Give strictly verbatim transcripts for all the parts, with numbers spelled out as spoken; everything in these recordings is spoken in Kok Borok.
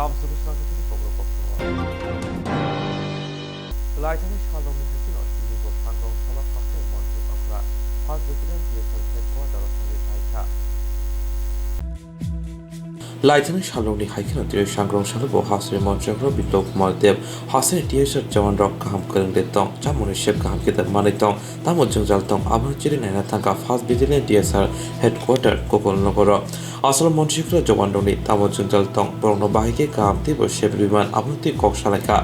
Laithani salrokni hai kheno tini bo sangrong salo haste monthri okra first battalion T S R headquarter o thangwi phai kha. Laithani salrokni hai kheno tini sangrong salo bo hasteni monthri okra Biplab Kumar Deb hasteni T S R jawan rok kaham kwrwng de tong, chamungni sep kaham khe da manwi tong, tamo jwngjal tong, abono chiri naina thangkha first battalion T S R headquarter Gokul Nogoro. Asol monthri okra jawan rokni tamo jwngjal tong, borokno bahai khe kaham teibo sep rwui man, abono tei kok salaikha.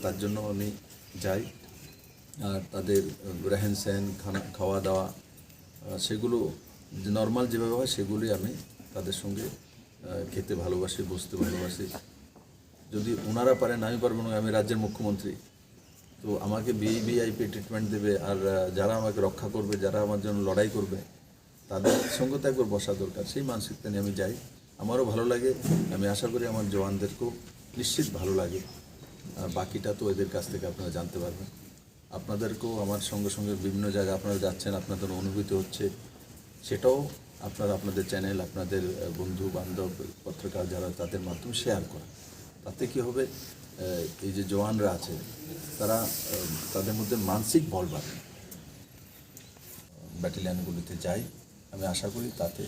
তার জন্য আমি যাই। আর তাদের, আহ, রেহেন সেন, খানা, খাওয়া দাওয়া, আহ, সেগুলো যে নরমাল যেভাবে হয় সেগুলোই আমি তাদের সঙ্গে, আহ, খেতে ভালোবাসি, বসতে ভালোবাসি। যদি ওনারা পারেন, আমি পারবো না, আমি রাজ্যের মুখ্যমন্ত্রী। তো আমাকে ভিভিআইপি ট্রিটমেন্ট দেবে, আর, আহ, যারা আমাকে রক্ষা করবে, যারা আমার জন্য লড়াই করবে, তাদের সঙ্গে তো একবার বসা দরকার। সেই মানসিকতা নিয়ে আমি যাই। আমারও ভালো লাগে, আমি আশা করি আমার জওয়ানদেরকেও নিশ্চিত ভালো লাগে। আর বাকিটা তো এদের কাছ থেকে আপনারা জানতে পারবেন। আপনাদেরকেও আমার সঙ্গে সঙ্গে বিভিন্ন জায়গায় আপনারা যাচ্ছেন, আপনাদের অনুভূতি হচ্ছে, সেটাও আপনারা আপনাদের চ্যানেল, আপনাদের, আহ, বন্ধু বান্ধব, পত্রকার যারা, তাদের মাধ্যমে শেয়ার করেন। তাতে কি হবে, আহ, এই যে জওয়ানরা আছে, তারা, আহ, তাদের মধ্যে মানসিক বল বাড়ে। ব্যাটালিয়নগুলিতে যাই, আমি আশা করি তাতে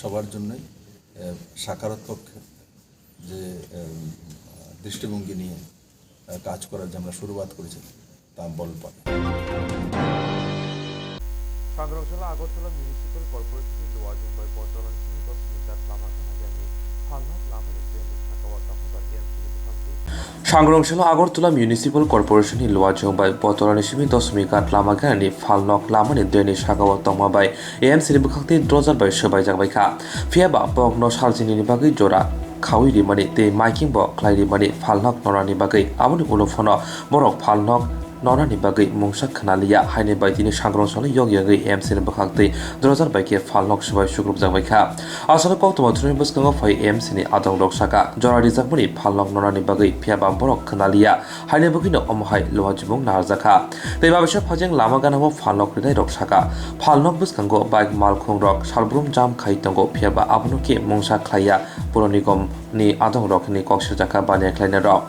সবার জন্যই, আহ, সকারাত্মক যে, আহ, দৃষ্টিভঙ্গি নিয়ে, আহ, কাজ করার যে আমরা শুরুয়াত করেছি, তা বল পাবে। Sangrong salo Agartala Municipal Corporation ni Luajong bai Botolani simi dos meter lama gana gani phalnok lama ni tei ni saka o tamo bai A M C ni bwkhak twi. Sangrong salo Agartala Municipal Corporation ni Luajong bai Botolani simi dos meter lama gana ni phalnok lama ni tei ni saka o tongma bai A M C ni bwkhak twi drojar bai swbaijak bai kha. Phiya ba bokno salchini ni bagwi jora khaui rimani tei maiking bo khlai rimani phalnok norani bagwi. Aboni ulo phano borok phalnok norani bagwi mungsa khna liya, haini bai tini sangrong salo yok yagwi A M C ni bwkhak twi drojar bai khe phalnok swbai sukrupjak bai kha. Aswk koktwma thwngni bwskango phai A M C ni adong rok saka jora rijakmani phalnok norani bagwi, phiya ba borok khna liya, haini bagwino omo hai luha jubung narwjak kha. Tei babisa phajeng lama gana o phalnok rinai rok saka phalnok bwskango bike malkhung rok salbrum jam khai tongo, phiya ba abono khe mungsa khlaiya. Puro nigom ni adong rok ni kok sujak kha baniya khlainai rok.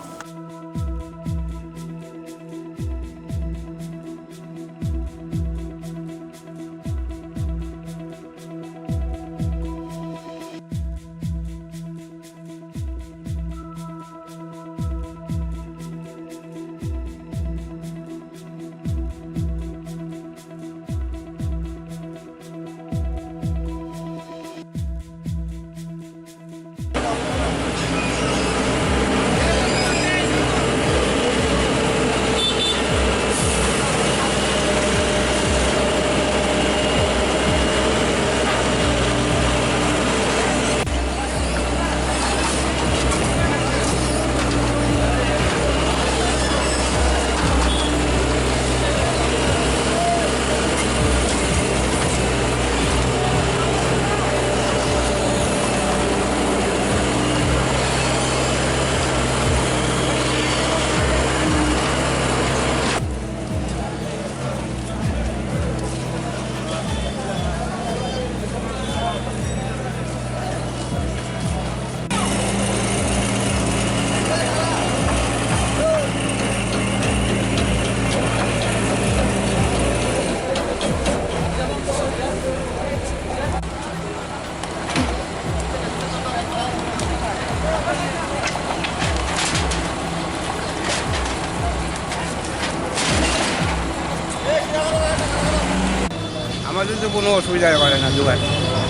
আমাদের তো কোনো অসুবিধা করে না, দুবার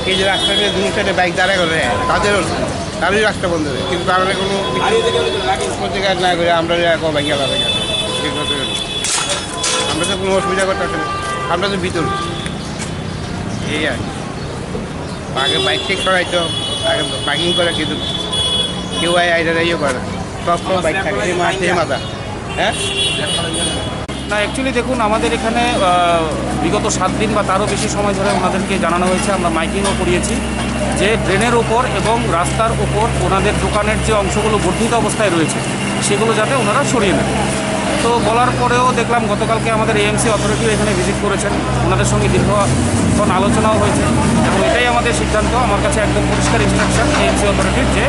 এই যে রাস্তা দিয়ে দুই সাইডে বাইক দাঁড়া করে, তাদের অসুবিধা, তারই রাস্তা বন্ধ হয়ে, কিন্তু তারা কোনো কিছু প্রতিকার না করে আমরা যে এখন বাইক চালাবে কেন? ঠিক মতো হলো। আমরা তো কোনো অসুবিধা করতে পারছি না, আমরা তো ভিতরে এই আর কি। আগে বাইক চেক করাইতো, আগে পার্কিং করে, কিন্তু কেউ আই আইডার ইয়ে করে না, সব সময় বাইক থাকে, এই মাথা, এই মাথা। হ্যাঁ। না, অ্যাকচুয়ালি দেখুন, আমাদের এখানে, আহ, বিগত সাত দিন বা তারও বেশি সময় ধরে ওনাদেরকে জানানো হয়েছে, আমরা মাইকিংও করিয়েছি যে ড্রেনের ওপর এবং রাস্তার ওপর ওনাদের দোকানের যে অংশগুলো বর্ধিত অবস্থায় রয়েছে, সেগুলো যাতে ওনারা সরিয়ে নেন। তো বলার পরেও দেখলাম গতকালকে আমাদের এএমসি অথরিটিও এখানে ভিজিট করেছেন, ওনাদের সঙ্গে দীর্ঘক্ষণ আলোচনাও হয়েছে এবং এটাই আমাদের সিদ্ধান্ত। আমার কাছে একদম পরিষ্কার ইনস্ট্রাকশন এএমসি অথরিটির যে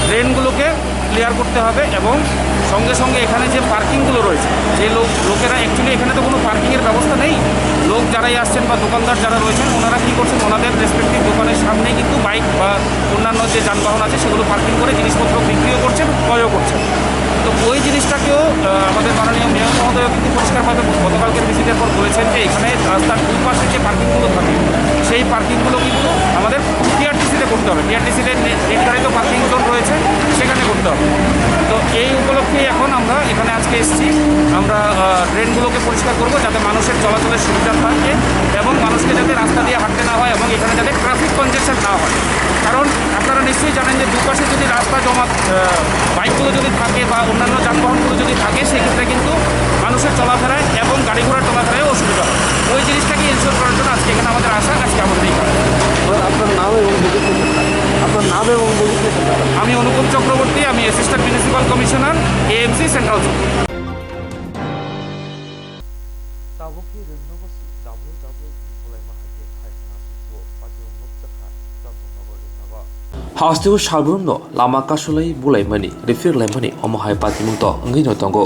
ড্রেনগুলোকে ক্লিয়ার করতে হবে এবং সঙ্গে সঙ্গে এখানে যে পার্কিংগুলো রয়েছে, যে লোক লোকেরা অ্যাকচুয়ালি এখানে তো কোনো পার্কিংয়ের ব্যবস্থা নেই। লোক যারাই আসছেন বা দোকানদার যারা রয়েছেন, ওনারা কী করছেন, ওনাদের রেসপেক্টিভ দোকানের সামনেই কিন্তু বাইক বা অন্যান্য যে যানবাহন আছে সেগুলো পার্কিং করে জিনিসপত্র বিক্রিও করছেন, ক্রয়ও করছেন। তো ওই জিনিসটাকেও আহ, আমাদের মাননীয় মেয়র মহোদয় কিন্তু পরিষ্কারভাবে গতকালকের ভিজিটের পর বলেছেন যে এখানে রাস্তার দুই পাশে যে পার্কিংগুলো থাকে, সেই পার্কিংগুলো কিন্তু আমাদের টিআরটিসিতে করতে হবে। টিআরটিসিতে নির্ধারিত পার্কিং জোন রয়েছে, সেখানে করতে হবে। তো এই উপলক্ষে এখন আমরা এখানে আজকে এসেছি। আমরা আহ, ড্রেনগুলোকে পরিষ্কার করবো, যাতে মানুষের চলাচলের সুবিধা থাকে এবং মানুষকে যাতে রাস্তা দিয়ে হাঁটতে না হয় এবং এখানে যাতে ট্রাফিক কনজেশন না হয়। কারণ আপনারা নিশ্চয়ই জানেন যে দুপাশে যদি রাস্তা জমা, আহ, বাইকগুলো যদি থাকে বা অন্যান্য যানবাহনগুলো যদি থাকে, সেক্ষেত্রে কিন্তু মানুষের চলাফেরায় এবং গাড়ি ঘোড়ার চলাফেরায় অসুবিধা হয়। ওই জিনিসটাকে এনশিওর করার জন্য আজকে এখানে আমাদের আসা, আজকে আমাদের এই কাজ। আপনার নাম এবং পজিশনটা, আপনার নাম এবং পজিশনটা। আমি অনুপম চক্রবর্তী, আমি assistant municipal commissioner, AMC central zone. Tabuk khe rwngnogo si W W E bulaima hai khe phai hwnwi sukhuo, patimung nukjakha Champaknagar rwngnogo. Hasteo salbrumno lama kasulai bulaimani, rifirlaimani omo hai patimung to wngwino tongo.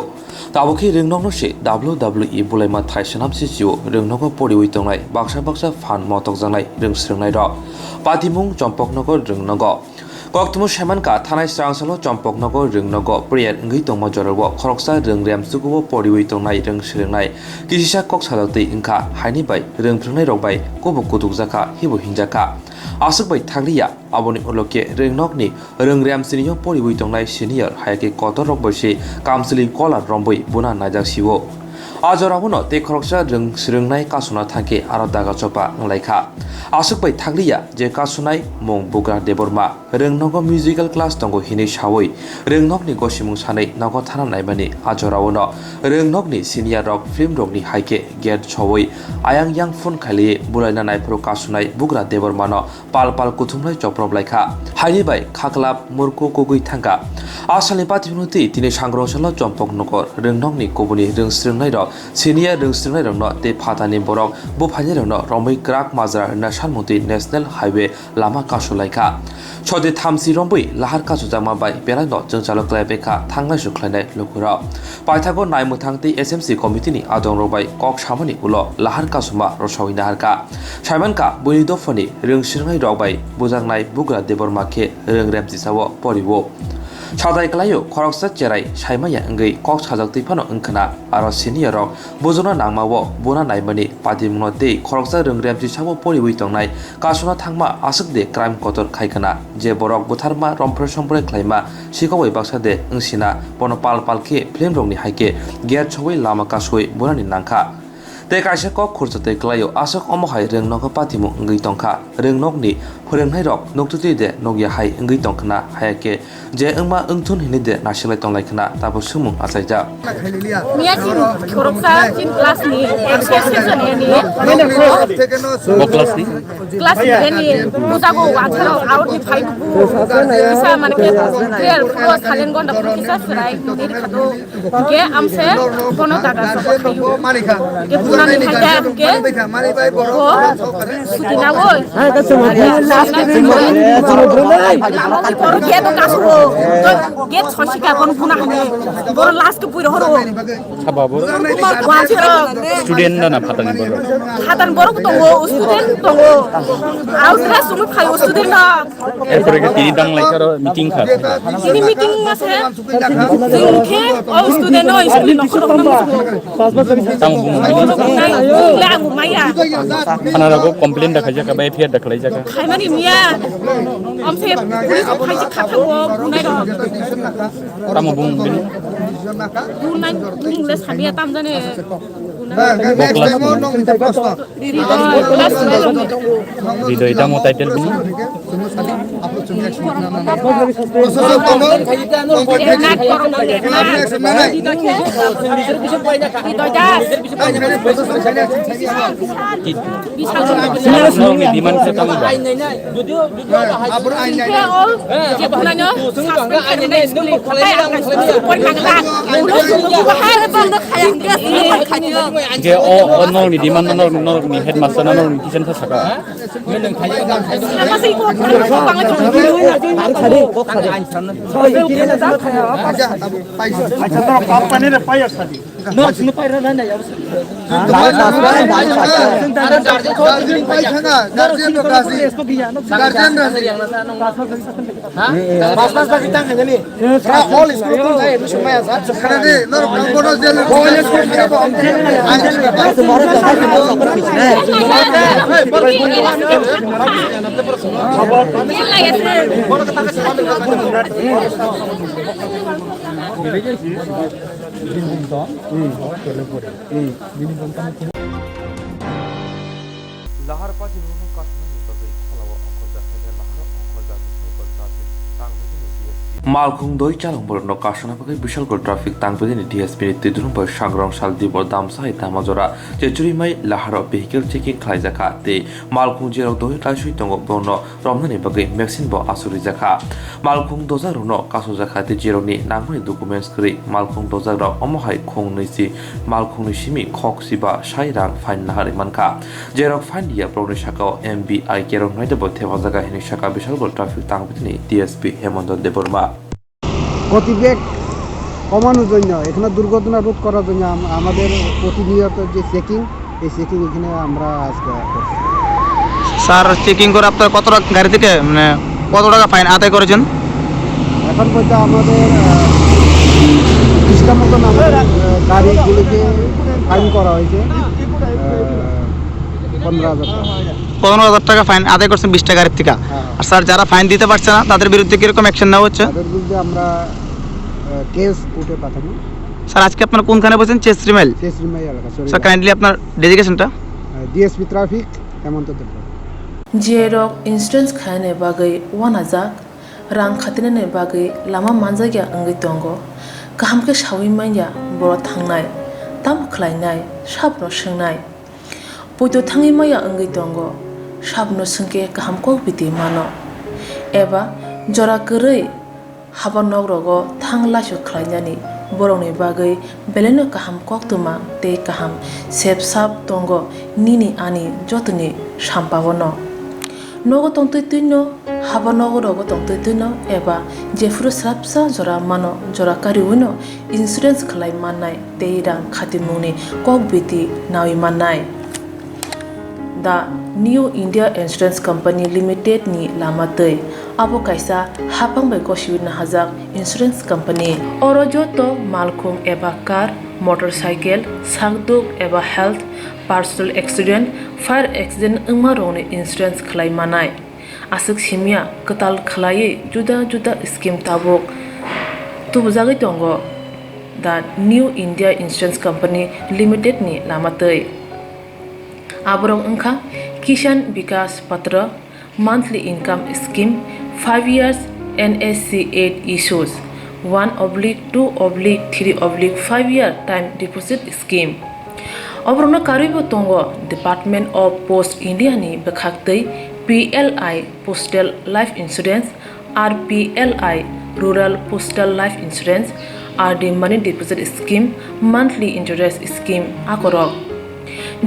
Tabuk khe rwngnokno se W W E bulaima thai swnam sisio rwngnogo poriwi tongnai baksa baksa phan motokjaknai rwngsrwngnairok. Patimung Champaknagar rwngnogo. Koktwmwi saimankha, thanai swrangsalo Champaknagar rwngnogo prayer wngwi tongma jorao khoroksa rwng remsukuo poriwi tongnai rwngsrwngnai kisisa kok sajaktwi wngkha, haini bai rwngphrwngnairok bai kubuk kutukjakha hibo hinjakha. Aswk bai thakliya, aboni ulo khe rwngnokni rwng remsinio poriwi tongnai senior hai khe kotorrok bai se kamchwlwi kolar rombwi buna naijak sio. A jorao no tei khoroksa rwng swrwngnai kasuna thangkhe aro daga chopa wnglaikha. Aswk bai thakliya je kasunai mung Bugra Debbarma. Rwngnokgo musical class tongo hinwi sawi rwngnokni gosimung sanwi nogo thana naimani a jorao no rwngnokni senior rok film rokni hai khe gate sowi ayang yang phone khailiwi bulaina naiphuru kasunai Bugra Debbarma no pal pal kuthumlai choprop laikha. Haini bai khaklap murku kugui thangkha. A salni patiphuru twi tini sangrong salo Champaknagar rwngnokni kubuni rwngsrwngnai rok senior rwngsrwngnai rokno tei phatani borok buphainai rokno romwi kwrak majra rwna sanmung twi National Highway lama kasulaikha. Sode thamchi rombwi lahar kasujakma bai belaino jwngjalo klaibaikha thangnai su khlainai lukurok. Paithago naimwthang tei S M C committee ni adongrok bai kok samani ulo lahar kasuma rosawi naharkha. Saimankha, buini dophani rwngsrwngnai rok bai bujaknai Bugra Debbarma khe rwng remchisao porio. Sadai klaio khoroksa cherai saimaya wngwi kok sajak twi phano wngkhna, aro senior rok bujokna nangmao buna naimani patimungno tei khoroksa rwng remchisao poriwi tongnai kasuna thangma aswk de crime kotor khai khna, je borok butharma romphre somphre khlaima sikok bai baksa de wngsina bono pal pal khe film rokni hai khe gate sowi lama kasui bunani nangkha. Tei kaisa kok khurcha tei klaio aswk omo hai rwng nogo patimung wngwi tongkha. Rwng nokni phwrwngnairok nuktwtwi de nukya hai wngwi tongkhna, haya khe je wngma wngthun hinwi de nasilai tonglai khna tabuk swngmung achaijak. Miya chini khoroksa chini class ni exercise ni. Bo class ni? Class ni ni puja go wansaro out ni five bu. Kisa mane ke prayer puro silent gonda puro kisa serai ni khado. Ke amse kono daga sabo khayu. Ke pura ni khaja ke. Ko sutina woi. Last ke puro ke to kasu. Ke sosi ka kono puna hane. Boro last ke puro horo. Sabo bo? Student na na phatani borok? Phatani borok tongo, student tongo. Aro sila sumui phaio student na. Erpore ke tini dang lai karo meeting kha. Tini meeting ma se. Jing khe o student no school no khoro no. Tamo bung. Bung le ang maya. Khana rago complain da khaijak ba F I R da khlaijak. Khaimani miya. Amse police phai kha thango bunai ro. Tamo bung bini? Bunai bung le samia tam jane. Bokla. Hridoy tamo title bini? Norokni demand khe tamo ba? Je o, o norokni demand no norokni, norokni headmaster no norokni teacher no saka. Acha, norok kap pani re paiya sadi. Norok sini pai rana nai. Guardian pai thanga, guardian rok kasi. Guardian rok kasi. Pas pas bagi tang kanya ni. Sa all school tong jai, musu maya sa. Karena di, norok kang bono jai. Lahar Pachi Road-no kasumani bagwi Kholao ongkhorjak khaina Lahar ongkhorjak Bishalgarh traffic tangbaini D S P. Malkhung doi chalong borokno kasuna bagwi Bishalgarh traffic tangbaini D S P ni twidulung bai Sangrong Saldibor Damsa hai Damajora Chechurimai Laharo vehicle checking khlaijakha tei malkhung jerok doi kaisui tongo borokno romnani bagwi vaccine bo aswk rijak kha. Malkhung dojakrokno kasujak kha tei jerokni nangmani documents kwrwi malkhung dojakrok omo hai khung nwichi malkhungni simi khok siba sai rang fine naharwi mankha. Jerok fine ya borokni sakao M B I kerok naitebo thepajak kha hinwi sakha Bishalgarh traffic tangbaini D S P Hemonto Debbarma. গতিবেগ কমানোর জন্য, এখানে দুর্ঘটনা রোধ করার জন্য আম-, আমাদের প্রতিনিয়ত যে চেকিং, এই চেকিং এখানে আমরা আজকে করছি। স্যার, চেকিং করে আপনারা কত টাকা গাড়ি থেকে, মানে, কত টাকা ফাইন আদায় করেছেন? এখন পর্যন্ত আমাদের, আহ, বিশটা মতন আমাদের, আহ, গাড়িগুলিকে ফাইন করা হয়েছে, আহ, পনেরো হাজার টাকা। পনেরো হাজার টাকা ফাইন আদায় করছেন বিশটা গাড়ির থেকে। হ্যাঁ। আর স্যার, যারা ফাইন দিতে পারছে না, তাদের বিরুদ্ধে কিরকম অ্যাকশন নেওয়া হচ্ছে? তাদের বিরুদ্ধে আমরা, আহ, কেস কোর্টে পাঠাবো। স্যার, আজকে আপনারা কোনখানে বসেন? চেচরিমাইল? চেচরিমাইল এলাকা, সরি। স্যার, কাইন্ডলি আপনার ডেজিগনেশনটা? আহ, DSP traffic, Hemanta Debbarma. Jerok insurance khainani bagwi uanajak, rang khatinani bagwi lama manjakya wngwi tongo. Kaham khe saui manya boro thangnai, tamo khlainai, sabno swngnai. Poito thangwi maya wngwi tongo, sabno swngkhe kaham kok biti mano. Eba jora kwrwi haba nok rogo thang laisok khlainani borokni bagwi belaino kaham koktwma tei kaham sep sap tongo nini ani jotoni sampao no. Nogo tongtwi twino, haba nogo rogo tongtwi twino eba jephuru swrapsa jora mano jora kariwino insurance khlai mannai tei rang khatimungni kok biti naui mannai. The New India Insurance Company Limited ni lama twi. Abo kaisa haphang bai gosiwi nahajak insurance company. Oro joto malkhung eba car, motorcycle, sakduk eba health, personal accident, fire accident wngma rokni insurance khlai manai. Aswk simya kwtal khlaiwi juda juda scheme tabuk tubujagwi tongo the New India Insurance Company Limited ni lama twi. Aborok wngkha Kisan Vikas Patra, monthly income scheme, five years N S C eight issues, one oblique two oblique three oblique five year time deposit scheme. Oborokno karwibo tongo Department of Post India ni bwkhaktwi P L I Postal Life Insurance, R P L I Rural Postal Life Insurance, R D Money Deposit Scheme, Monthly Interest Scheme akorok.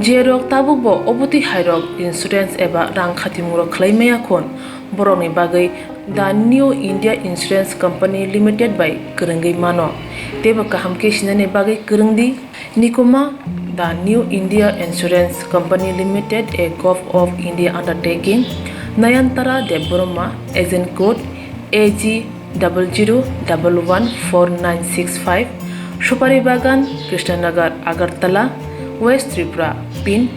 Jerok tabukbo obotwi hairok insurance eba rang khatimmungrok khlai maya khun, borokni bagwi The New India Insurance Company Limited bai kwrwngwi mano. Teibo kaham khe sinani bagwi kwrwng di. Nikuma, The New India Insurance Company Limited, a Govt of India undertaking, Nayantara Debbarma, agent code A G double zero double one four nine six five, Supari Bagan, Krishnanagar, Agartala, West Tripura, pin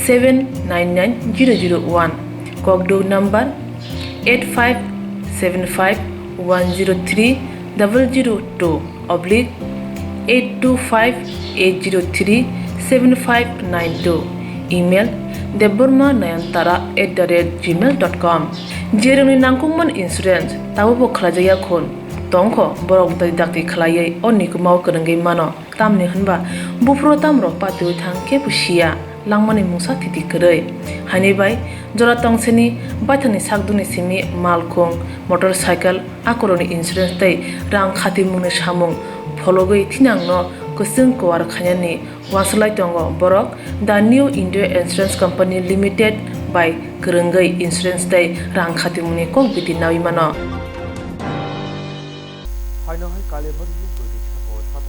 seven nine nine zero zero one, Kokduk number eight five seven five one zero three double zero two oblique eight two five eight zero three seven five nine two, email debbarma nayantara at the rate gmail dot com. Jeremni nangkukmani insurance tabukbo khlaijakya khun, tongkho borok dakti dakti khlaiwi o nikumao kwrwngwi mano. Tamni hwnba buphuru tamrok patiwi thang kebo siya, langmani mungsa thiti kwrwi. Haini bai jora tongseni baithangni sakdukni simi malkhung, motorcycle, akorokni insurance tei rang khatimungni samung phologwi thinangno kwchwng kuar khainani uansukhlai tongo borok The New India Insurance Company Limited bai kwrwngwi insurance tei rang khatimungni kok biti naui mano. Haino hai Kalibari o bwrwi sakao satok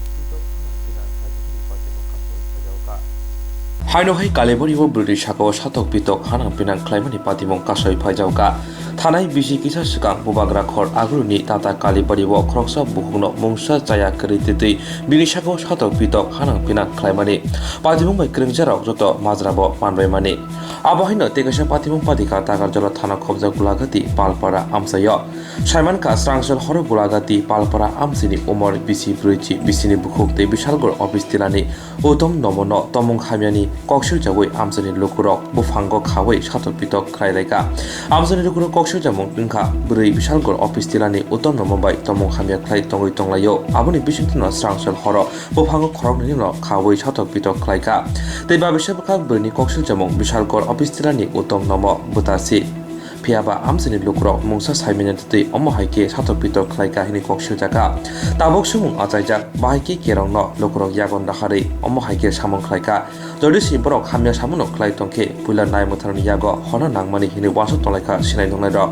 pitok hanang pinang khlaimani patimung kasoi phaijao kha. Haino hai Kalibari o bwrwi sakao satok pitok hanang pinang khlaimani patimung kasoi phaijao kha. Thanai bisi kisa swkang Bubagra khor Aguruni Tata Kalibari o khoroksa bukhukno mungsa chaya kwrwi twtwi bini sakao satok pitok hanang pinang khlaimani patimung bai kwrwngjarok joto majra bo manbaimani. Abo haino tei kaisa patimung patikha Takarjala thana khobjak Gulagati Palpara amchaio. Saimankha, srangchal horo Gulagati Palpara amchaini umor bisi brwichi bisini bukhuk tei Bishalgarh office tilani Uttom Nomono tomung hamyani kok sirjawi amchaini lukurok buphango khawi satok pitok khlai laikha. Amchaini lukurok kok sirjamung wngkha bwrwi Bishalgarh office tilani Uttom Nomo bai tomung hamya khlai tongwi tonglaio. Aboni bisingtwino srangchal horo buphango khoroknwino khawi satok pitok khlaikha. Tei babisa bwkha bwrwini kok sirjamung Bishalgarh office tilani Uttom Nomo bwtasi. Phiya ba amchaini lukurok mungsa saimanya twtwi omo hai khe satok pitok khlai kha hwnwi kok swijak kha. Tabuk swngmung achaijak, bahai khe kerongno lukurok yagon raharwi omo hai khe samung khlai kha. Jodi se borok hamya samunok khlai tong khe, puila nai mwtharni yago honna nangmani hwnwi uansuk tong lai kha sinai nuknairok.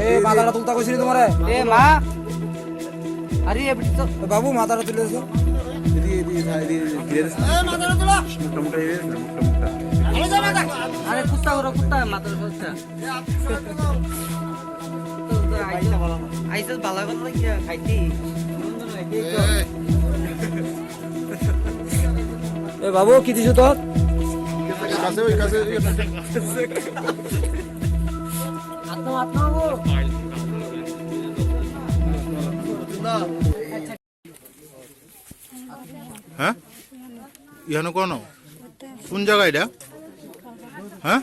এই মাথাটা তুলতে কইছিলি তোমারে? এ মা। আরে এ বিটি তো। এ বাবু, মাথাটা তুলে এসো। এদিকে, এদিকে, এদিকে, এদিকে। এ মাথাটা তুলো। মুখটা, মুখটা, এদিকে, মুখটা, মুখটা। আরে যা মাথা। আরে কুত্তা ওরা কুত্তা, মাথাটা সরছে। এ আজকে সারা দিন। তো, তো আইসো, আইসো বালা বালা লাগিয়া খাইতি। এ বাবু, কি দিছো তোর? কাছে ওই, কাছে ওই। হ্যাঁ? ইহানো কোন? কোন জায়গা এটা? হ্যাঁ?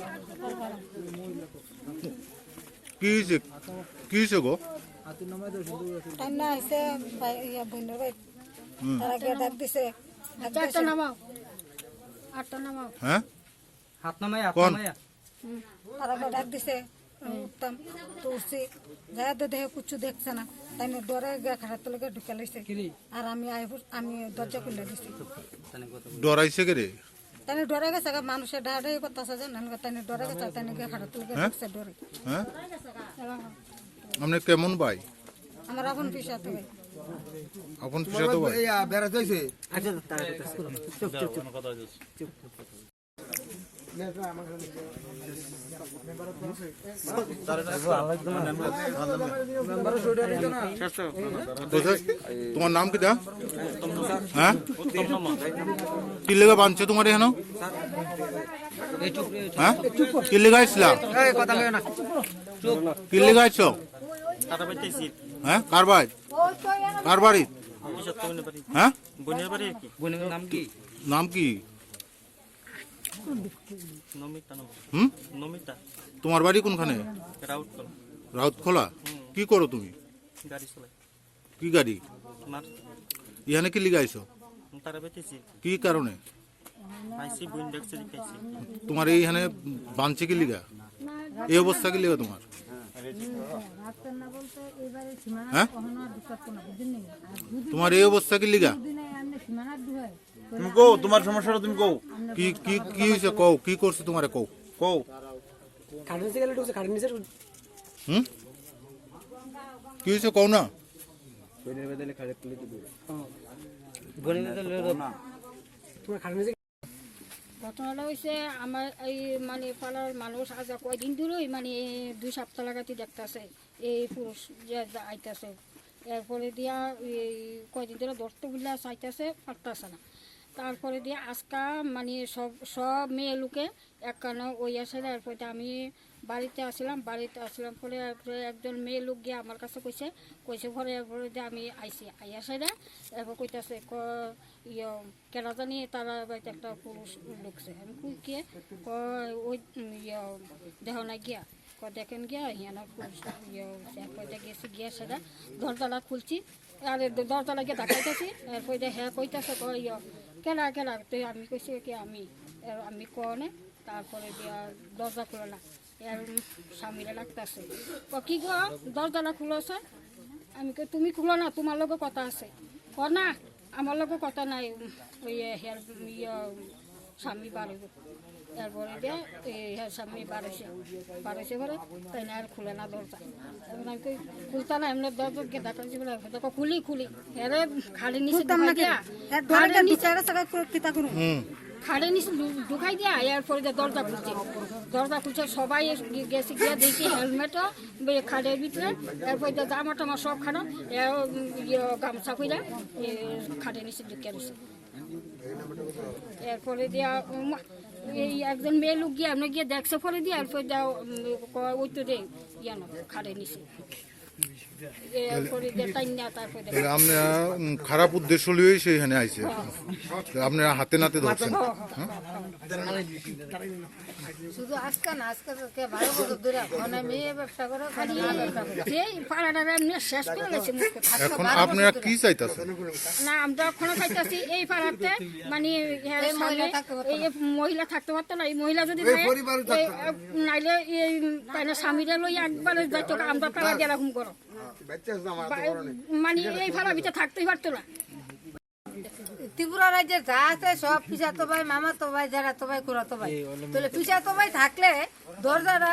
কি হয়েছে? কি হয়েছে গো? টাইম না আইছে, ভাই, ইয়া, বইনের ভাই। হুম। তারা গিয়ে ডাক দিছে। ডাক আচ্ছা, আটটা দিছে। নামাও। আটটা নামাও। হ্যাঁ? হাত নামাই, হাত কোন? নামাই। হুম। তারা গিয়ে ডাক দিছে। আমি উঠতাম, তো উঠছি। যা তো দেখে কিচ্ছু দেখছে না। তাই নিয়ে ডরে গিয়ে খাটের তলে গিয়ে ঢুকে লাইছে। কিরে? আর আমি আই হুস-, আমি দরজা খুলে দিছি। ডরাইছে কে রে? তাই নিয়ে ডরে গেছে গা, মানুষে ডাহাডাহি করতেছে যে, নানগা তাই নিয়ে ডরে গেছে, তাই নিয়ে গিয়ে খাটের তলে গিয়ে হ্যাঁ? ঢুকছে ডরে। হ্যাঁ? আপনি কেমন ভাই? আমার আপন পিসাতো ভাই। আপন পিসাতো ভাই? এই, আ, বেড়াতে হইছে। আচ্ছা, তারা করতেছে। চুপ, চুপ, চুপ। কোথায়? তোমার নাম কিতা? হ্যাঁ? কি লেগে বানছে তোমার এখানে? হ্যাঁ? কি লেগে আসলাম? কি লেগে আসছো? হ্যাঁ? কার বাড়ি? কার বাড়ি? হ্যাঁ? নাম কি? নাম কি? নমিতা নাম। হুম? নমিতা। তোমার বাড়ি কোনখানে? রাউতখোলা। রাউতখোলা? হুম। কি করো তুমি? গাড়ি চালাই। কি গাড়ি? মার। এখানে কি লিগা আইছো? তারা বেঁচেছি। কি কারণে? আইসি বুন দেখছে, দেখেছি। তোমার এইখানে বানছে কি লিগা? এই অবস্থা কি লিগা তোমার? হ্যাঁ? তোমার এই অবস্থা কি লিগা? তুমি কও, তোমার সমস্যাটা তুমি কও। কি, কি, কি হইছে কও? কি করছে তোমারে কও? কও। খাটের নিচে গেলে ঢুকছে, খাটের নিচে ঢুকছে। হুম? কি হইছে কও না? বোনের বেদলে খাটের তলে কি দিবে? বোনের বেদলে তোমার খাটের নিচে। ঘটনাটা হইছে, আমার এই মানে পাড়ার মানুষ আজ কয়দিন ধরেই মানে দুই সপ্তাহ লাগাতে দেখতাছে এই পুরুষ যে আইতাছে। এরপরে দিয়া এই কয়দিন ধরে ধরতে বললে চাইতেছে, পারতেছে না। তারপরে দিয়ে আজকা মানে সব, সব মেয়ে লোকে একখানে ওই আসে, এরপরে আমি বাড়িতে আসলাম, বাড়িতে আসলাম পরে এরপরে একজন মেয়ে লোক গিয়ে আমার কাছে কইছে, কইছে পরে এরপরে দিয়ে আমি আইছি, আইয়া সেটা এরপর কইতাছে ক ইয়ে কেনা জানি তারা বাড়িতে একটা পুরুষ ঢুকছে। আমি কই কে? কয় ওই উম, ইয়ে দেহ না গিয়া। কয় দেখেন গিয়া, হিয়ানো খুব ইয়ে হইছে। এরপরে গেছি গিয়া সেটা দরজাটা খুলছি। আরে দ-, দরজাটা গিয়া ধাক্কাইতেছি। এরপরে হ্যাঁ কইতেছে, কয় ইয়ে, "কেলা, কেলা?" তুই আমি কইছি কি আমি, এর আমি কনে, তারপরে দিয়া দরজা খুলে না। এর স্বামীরা লাগতেছে। "ও কি গো, দরজাটা খুলেছে?" আমি কই, "তুমি খুলো না, তোমার লগে কথা আছে।" "ক না, আমার লগে কথা নাই।" ওই এ, হের, ইয়ে, স্বামী বার হইব। এরপরে যে, এই, হ্যাঁ, স্বামী বার হইছে। বার হইছে পরে, তাই না আর খুলে না দরজা। এখন আমি কই, "খুলতা না, এমনি দরজা গিয়ে ধাক্কা দিছে বলে, দেখো, খুলি, খুলি।" এরে খালি নিচে খুলতাম ঢুকাই না দিয়া, কেন? এর ঘরে খালি কেন নিচে, বিচারা সারা করে কিতা করুন? হুম। খালি নিচে ঢু-, ঢুকাই দিয়া, এরপরে যে দরজা খুলছে। দরজা খুলছে, সবাই এস-, গি-, গেছে গিয়ে দেখি হেলমেটও বে-, খাটের ভিতরে, এরপরে যে জামা টামা সব খানো, এ, উম, ইয়ে, গামছা কইরা, এ, খাটের নিচে ঢুকে রয়েছে। এরপরে দিয়া, উম, এই একজন মেয়ে লোক গিয়ে, আমরা গিয়ে দেখছে পরে দিয়া, এরপরে দিয়া, উম, ক-, ওই তো রে, ইয়ানো, খাটের নিচে। এরপরে দিয়া টাইম না, তারপরে তাহলে আপনি, উম, খারাপ উদ্দেশ্য লইয়াই সে এখানে আইছে। হ্যাঁ। তো আপনি হাতে নাতে ধরছেন। হ্যাঁ, হ্যাঁ, হ্যাঁ? শুধু আজকে না, আজকে তো কে বারো বছর ধরে ওখানে মেয়ে ব্যবসা করে, ওখানে মা ব্যবসা করে। এই পাড়াটারে এমনি শেষ করে লাইছে মুখ। এখন আপনারা কি চাইতাছেন? না, আমরা এখনো চাইতাছি এই পাড়াতে, মানে, এর এই মহিলা সামনে থাকতে পারতো এই না। মহিলা থাকতে পারতো না, এই মহিলা যদি এই নাই, পরিবারও এই, থাকতো না। নাইলে এই তাই না স্বামীরে লই একবারে যাইতো, আমরা পাড়া দিয়ে এরকম করো। বাচ্চা আছে আমার বা-, তো বড় নেই। মানে, এই পাড়া ভিতরে থাকতেই পারতো না। ত্রিপুরা রাজ্যে যা আছে সব পিসাতো ভাই, মামাতো ভাই, জেঠাতো ভাই, খুড়াতো ভাই। তাহলে পিসাতো ভাই থাকলে দরজাটা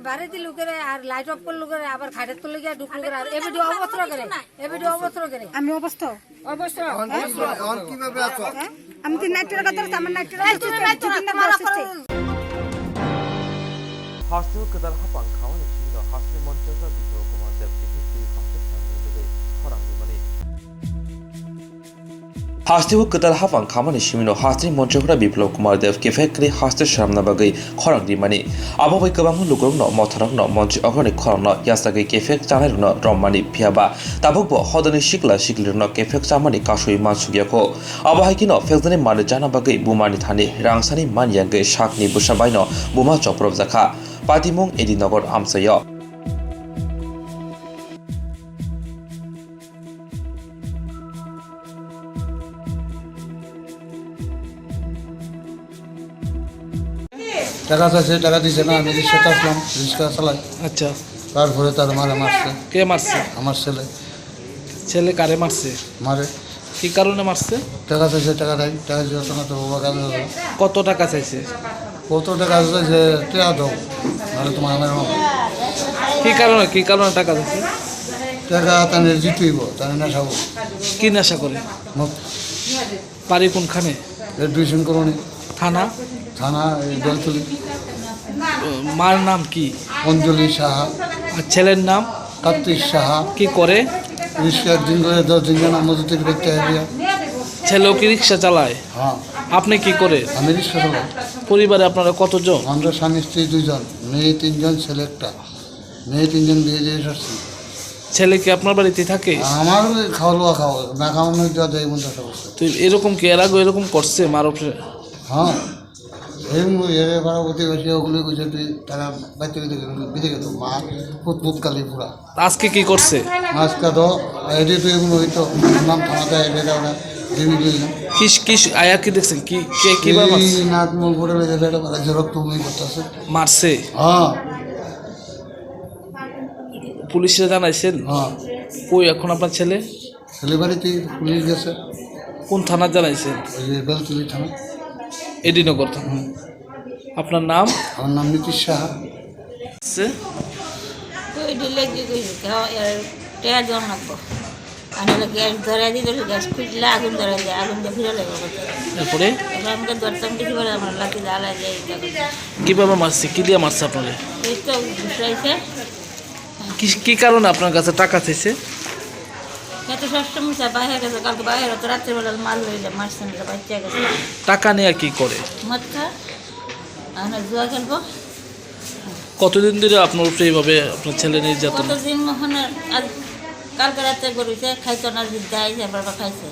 বাড়ি দিল করে আর লাইট অফ করলো করে, আবার খাটের তলে গিয়ে ঢুকলো করে, আর এবিডি অবস্থা করে, এবিডি অবস্থা করে। আমি অবস্থা? অবস্থা। এখন কি-, এখন কিভাবে আছো? হ্যাঁ? আমি তো নাইট রেকর্ড ধরেছি, আমার নাইট রেকর্ড এই তুমি ধরেছি, নাইট রেকর্ড দুদিন ধরে ধরো, ধরেছি। Hasteo kwtal haphang khamani simi no hasteni monchokra Biplab Kumar Dev kifik twi hasteni samni bagwi khorang rimani. Hasteo kwtal haphang khamani simi no hasteni monchokra Biplab Kumar Dev kifik kwrwi haste swnamna bagwi khorang rimani. Abo bai kwbangma lukurokno motharokno monchi okrani khorangno yachagwi kifik chanairokno rommani, phiyaba tabukbo hodani sikla siklirokno kifik chamani kasui mansukya kho. Abo hai kheno phekjani manwi chana bagwi bumani thani rangsani manya wngwi sakni bwsa baino buma chopropjakha. Patimung Edinagar amchaio. টাকা চাইছে, টাকা দিছে না, আমি রিক্সাতে আসলাম, রিক্সা চালাই। আচ্ছা। তারপরে তার মারে মারছে। কে মারছে? আমার ছেলে। ছেলে কারে মারছে? মারে। কি কারণে মারছে? টাকা চাইছে, টাকা দেয়, টাকা দিতে পারতো না, তো বাবা কাজে যাবে। কত টাকা চাইছে? কত টাকা চাইছে? টেয়া দাও, নাহলে তোমার আমার মারবো। কি কারণে, কি কারণে টাকা চাইছে? টাকা তাহলে জিতইব, তাহলে নেশাবো। কি নেশা করে? মদ। বাড়ি কোনখানে? এ দুইশন কলোনি। থানা? থানা এই বেলতলি। মার নাম কি? অঞ্জলি সাহা। আর ছেলের নাম? কার্তিক সাহা। কি করে? রিক্সা একদিন করে দশ দিন কেন মজুরি করতে হবে। ছেলেও কি রিক্সা চালায়? হ্যাঁ। আপনি কি করে? আমি রিক্সা চালাই। পরিবারে আপনারা কতজন? আমরা স্বামী স্ত্রী দুইজন, মেয়ে তিনজন, ছেলে একটা। মেয়ে তিনজন বিয়ে দিয়ে এসেছি। ছেলে কি আপনার বাড়িতে থাকে? আমার ওই খাওয়া দাওয়া খাওয়া, না খাওয়ানো দেওয়া যায় এমন চাষ অবস্থা। তো এরকম কি এর আগে এরকম করছে মার উপরে? হ্যাঁ, এই মু-, এর পাড়া প্রতিবেশী ওগুলি কইছে, "তুই তারা বাইতে বিদে গেল, বিদে গেল, মা পুত পুত কালি পুরা।" আজকে কি করছে? আজকে তো এটি তুই এগুলো হইতো নাম থানাতে এসে ওরা জিমি দিল। কি, কি, আয়া কি দেখছেন? কি, কে, কিভাবে এই মারছে? নাট মন করে বেঁধে বেটা বেটা জেরক তুমি করতেছে। মারছে? হ্যাঁ। পুলিশে জানাইছেন? হ্যাঁ। কই এখন আপনার ছেলে? ছেলে বাড়িতে পুলিশ গেছে। কোন থানা জানাইছেন? ওই যে বেলতলি থানা। এডি নগর থানা। হুম। আপনার নাম? আমার নাম নীতিশ সাহা। সে? কই দিলে কি কই? হ্যাঁ, এর টেয়া জন লাগবো। আমি হলো গ্যাস ধরে দিই, ধরে গ্যাস ফিটলে আগুন ধরে যায়, আগুন দিয়ে ফিরে লাগে। এরপরে? এবার আমাকে ধরতাম কিছু বলে, আমার লাঠি জ্বালা যায়, এটা করে। কিভাবে মারছে? কি দিয়ে মারছে আপনারে? এই তো ঘুষাইছে। কি, কি কারণে আপনার কাছে টাকা চাইছে? সে তো সবসময় চায় বাইরে গেছে, কালকে বাইরে তো রাত্রেবেলা মাল লইলে, মাছ নিলে, বাচ্চা গেছে। টাকা নিয়ে কি করে? মদ খায়, আর না জুয়া খেলবো। কতদিন ধরে আপনার উপরে এইভাবে আপনার ছেলে নির্যাতন? কতদিন মনে হয়, আজ কালকে রাতে গরু যে খাইতো না, জিদ্দা আইসে, আবার আবার খাইছে।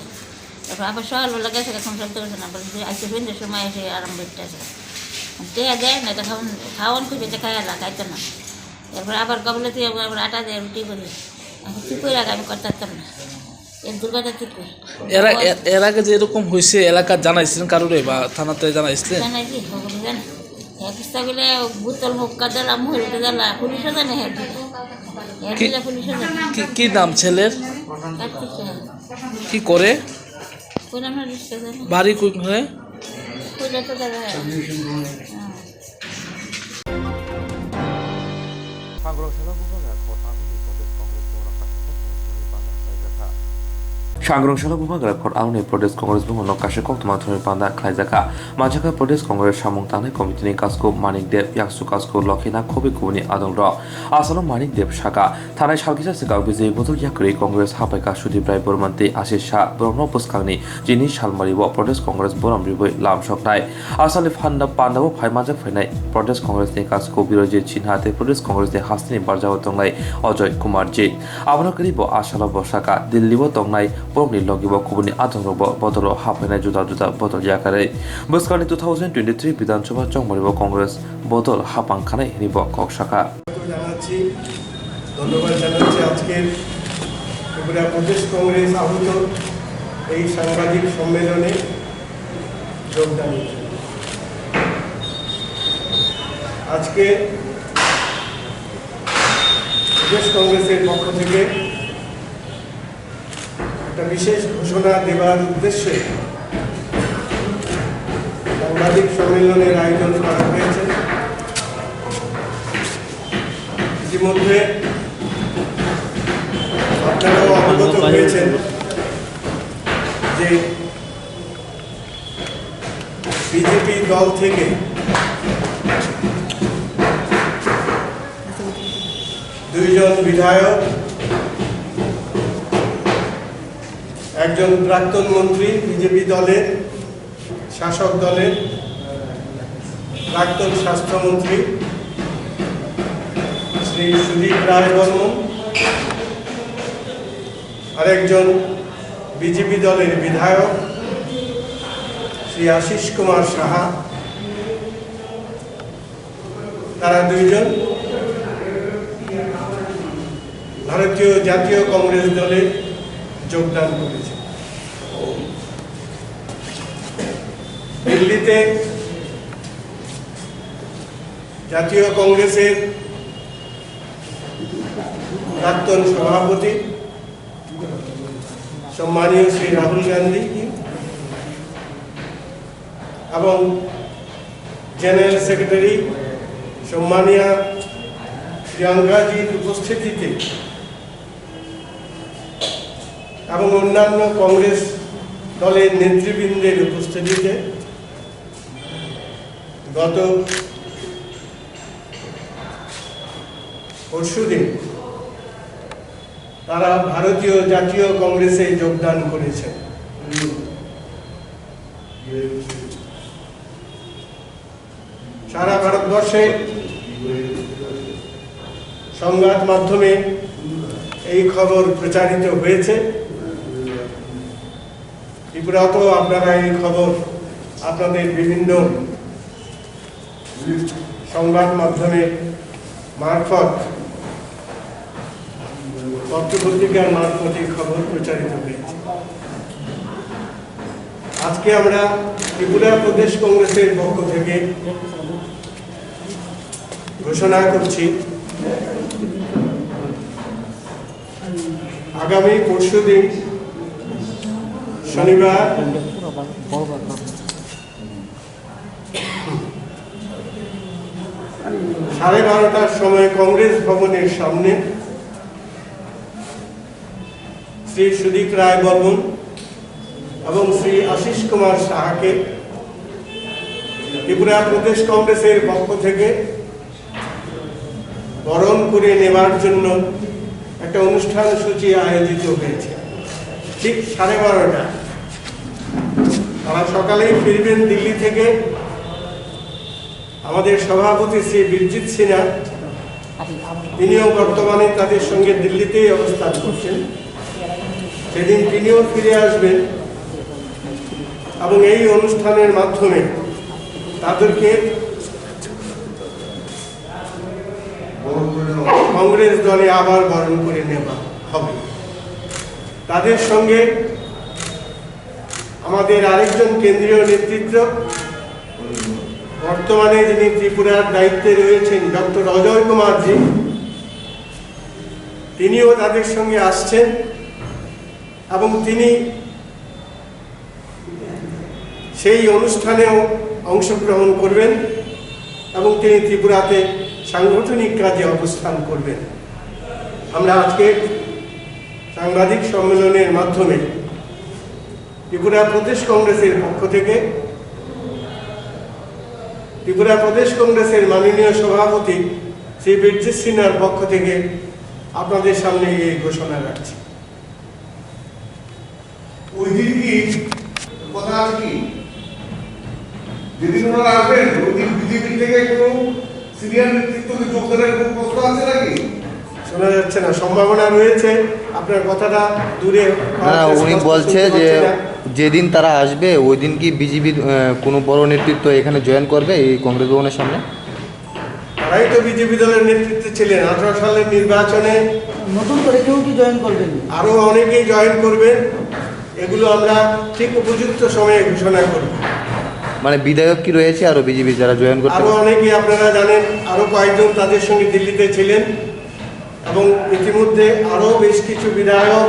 তারপর আবার সকালবেলা গেছে, এখন সব দোকান আবার যে আইসে, সন্ধ্যের সময় এসে আরাম করতে আসে। টেয়া দেয় না, এটা খাওয়ান, খাওয়ান খুঁজে, এটা খাইয়া লাগাইতো না। এরপর আবার গবলে তুই আবার আটা দেয়, রুটি করি। এখন কি করে রাখে, আমি করতে পারতাম না। এর দুর্গাটা কি করে? এরা, এ-, এর আগে যে এরকম হয়েছে, এলাকার জানাইছিলেন কারোরে বা থানাতে জানাইছিলেন? জানাই কি, ওগুলো জানে। এক ইস্তা বলে বোতল মুক্কা দিলাম, মুহুরিটা দিলাম, পুলিশও জানে, হ্যাঁ, দিলে। হ্যাঁ, কি, দিলে পুলিশও জানে। কি, কি নাম ছেলের? কার্তিক সাহা। কি করে? কোন আমার রিক্সা জানে? বাড়ি কোথায়? কোথায় তো দাদা? হ্যাঁ। Sangrong Sela Bubagra Khor Aoni Pradesh Congress Bhowno Kashika Songchorwi Panda Khlaijak Kha. Sangrong Sela Bubagra Khor Aoni Pradesh Congress Bhowno Kashika Koktwma Thwngwi Panda Khlaijak Kha. Manjak Kha Pradesh Congress Samung Tangnai Committee ni Kasku Manik Deb, Yaksu Kasku Lokhinath Khobi Kubuni Adongrok. Asalo Manik Deb saka, thanai salkisa swkang Bijay Bodol yakarwi Congress haphaikha Sudip Rai Borman tei Ashish Shah borokno bwskangni chini salmari o Pradesh Congress borom ribwi lamsoknai. Asali phanda, pandao phai manjak phainai Pradesh Congress ni Kasku Birojit Sinha tei Pradesh Congress ni hasteni barjao tongnai Ajoy Kumar Ji. Abono kwrwi bo asalo bo saka Delhi o tongnai borokni logi bo kubuni adongrok bo bodolo haphainai juda juda bodol yakarwi. Bwskangni two thousand twenty-three Bidhan Sabha chongmari o Congress bodol haphang khanai hwnwi bo kok saka. জানাচ্ছি, ধন্যবাদ জানাচ্ছি আজকের ত্রিপুরা প্রদেশ কংগ্রেস আহ্বায়ক এই সাংবাদিক সম্মেলনে যোগদানের জন্য। আজকে প্রদেশ কংগ্রেসের পক্ষ থেকে একটা বিশেষ ঘোষণা দেবার উদ্দেশ্যে সাংবাদিক সম্মেলনের আয়োজন করা হয়েছে। ইতিমধ্যে আপনারাও অবগত হয়েছেন যে বিজেপি দল থেকে দুইজন বিধায়ক, একজন প্রাক্তন মন্ত্রী, বিজেপি দলের, শাসক দলের প্রাক্তন স্বাস্থ্যমন্ত্রী শ্রী সুদীপ রায় বর্মন, আরেকজন বিজেপি দলের বিধায়ক শ্রী আশিস কুমার সাহা, তারা দুইজন ভারতীয় জাতীয় কংগ্রেস দলে যোগদান করেছে। দিল্লিতে জাতীয় কংগ্রেসের প্রাক্তন সভাপতি সম্মানীয় শ্রী রাহুল গান্ধী এবং জেনারেল সেক্রেটারি সম্মানীয় প্রিয়াঙ্কাজির উপস্থিতিতে এবং অন্যান্য কংগ্রেস দলের নেতৃবৃন্দের উপস্থিতিতে গত পরশুদিন তারা ভারতীয় জাতীয় কংগ্রেসে যোগদান করেছেন। সারা ভারতবর্ষে সংবাদ মাধ্যমে এই খবর প্রচারিত হয়েছে। ত্রিপুরাতেও আপনারা এই খবর আপনাদের বিভিন্ন সংবাদ মাধ্যমে মারফত, পত্রপত্রিকার মারফত এই খবর প্রচারিত হয়েছে। আজকে আমরা ত্রিপুরা প্রদেশ কংগ্রেসের পক্ষ থেকে ঘোষণা করছি, আগামী পরশুদিন শনিবার সাড়ে বারোটার সময় কংগ্রেস ভবনের সামনে শ্রী সুদীপ রায় বর্মন এবং শ্রী আশিস কুমার সাহাকে ত্রিপুরা প্রদেশ কংগ্রেসের পক্ষ থেকে বরণ করে নেওয়ার জন্য একটা অনুষ্ঠান সূচি আয়োজিত হয়েছে। ঠিক সাড়ে বারোটা। তারা সকালেই ফিরবেন দিল্লি থেকে। আমাদের সভাপতি শ্রী বিরজিৎ সিনহা, তিনিও বর্তমানে তাদের সঙ্গে দিল্লিতেই অবস্থান করছেন। সেদিন তিনিও ফিরে আসবেন এবং এই অনুষ্ঠানের মাধ্যমে তাদেরকে কংগ্রেস দলে আবার বরণ করে নেওয়া হবে। তাদের সঙ্গে আমাদের আরেকজন কেন্দ্রীয় নেতৃত্ব, বর্তমানে যিনি ত্রিপুরার দায়িত্বে রয়েছেন, ডক্টর অজয় কুমার জি, তিনিও তাদের সঙ্গে আসছেন এবং তিনি সেই অনুষ্ঠানেও অংশগ্রহণ করবেন এবং তিনি ত্রিপুরাতে সাংগঠনিক কাজে অবস্থান করবেন। আমরা আজকে সাংবাদিক সম্মেলনের মাধ্যমে ত্রিপুরা প্রদেশ কংগ্রেসের পক্ষ থেকে, ত্রিপুরা প্রদেশ কংগ্রেসের মাননীয় সভাপতি শ্রী বিরজিৎ সিনহার পক্ষ থেকে আপনাদের সামনে এই ঘোষণা রাখছি। ওই দিন কি কথা আছে কি? যেদিন ওনারা আসবেন, ওই দিন বিজেপি থেকে কোনো সিনিয়র নেতৃত্ব যোগদানের কোনো প্রশ্ন আছে নাকি? শোনা যাচ্ছে না, সম্ভাবনা রয়েছে। আপনার কথাটা দূরে না, না, উনি স্পষ্ট বলছে শুনতে যে পাচ্ছি না। যেদিন তারা আসবে, ওই দিন কি বিজেপির, আহ, কোনো বড় নেতৃত্ব এখানে জয়েন করবে এই কংগ্রেস ভবনের সামনে? তারাই তো বিজেপি দলের নেতৃত্বে ছিলেন আঠারো সালের নির্বাচনে। নতুন করে কেউ কি জয়েন করবেন? আরো অনেকেই জয়েন করবেন, এগুলো আমরা ঠিক উপযুক্ত সময়ে ঘোষণা করব। মানে বিধায়ক কি রয়েছে আরো বিজেপি যারা জয়েন করতে আরো পারে? অনেকেই আপনারা জানেন, আরো কয়েকজন তাদের সঙ্গে দিল্লিতে ছিলেন এবং ইতিমধ্যে আরো বেশ কিছু বিধায়ক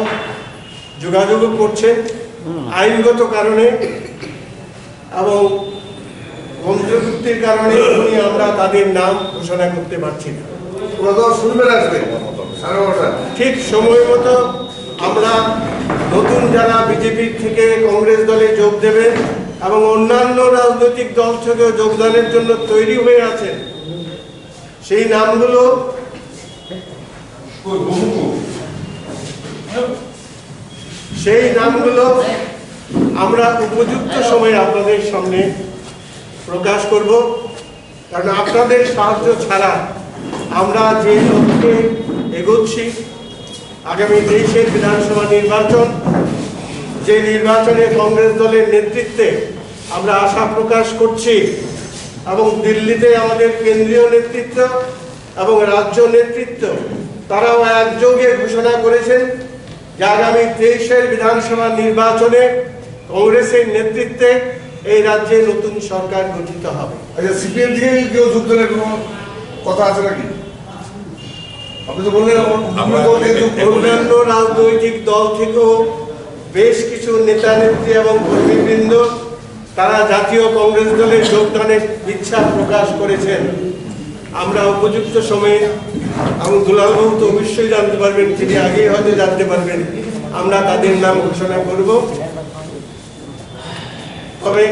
যোগাযোগও করছেন। আইনগত কারণে এবং অন্তর্ভুক্তির কারণে এখনই আমরা তাদের নাম ঘোষণা করতে পারছি না। ওরা তো শুনবেন আসবে সাড়ে বারোটা। ঠিক সময় মতো আমরা নতুন যারা বিজেপি থেকে কংগ্রেস দলে যোগ দেবেন এবং অন্যান্য রাজনৈতিক দল থেকেও যোগদানের জন্য তৈরি হয়ে আছেন, সেই নামগুলো, সেই নামগুলো আমরা উপযুক্ত সময়ে আপনাদের সামনে প্রকাশ করব, কারণ আপনাদের সাহায্য ছাড়া আমরা যে লক্ষ্যে এগোচ্ছি, আগামী তেইশের বিধানসভা নির্বাচন, যে নির্বাচনে কংগ্রেস দলের নেতৃত্বে আমরা আশা প্রকাশ করছি এবং দিল্লিতে আমাদের কেন্দ্রীয় নেতৃত্ব এবং রাজ্য নেতৃত্ব তারাও একযোগে ঘোষণা করেছেন যে আগামী তেইশের বিধানসভা নির্বাচনে কংগ্রেসের নেতৃত্বে এই রাজ্যে নতুন সরকার গঠিত হবে। আচ্ছা, সিপিএম থেকে কেউ যোগদানের কোনো কথা আছে নাকি? আপনি তো বললেন, অন্য দল থেকে যোগ করবেন। অন্যান্য রাজনৈতিক দল থেকেও বেশ কিছু নেতা নেত্রী এবং কর্মীবৃন্দ তারা জাতীয় কংগ্রেস দলে যোগদানের ইচ্ছা প্রকাশ করেছেন। আমরা উপযুক্ত সময়ে, এবং দুলালবাবু তো অবশ্যই জানতে পারবেন, তিনি আগেই হয়তো জানতে পারবেন, আমরা তাদের নাম ঘোষণা করব। তবে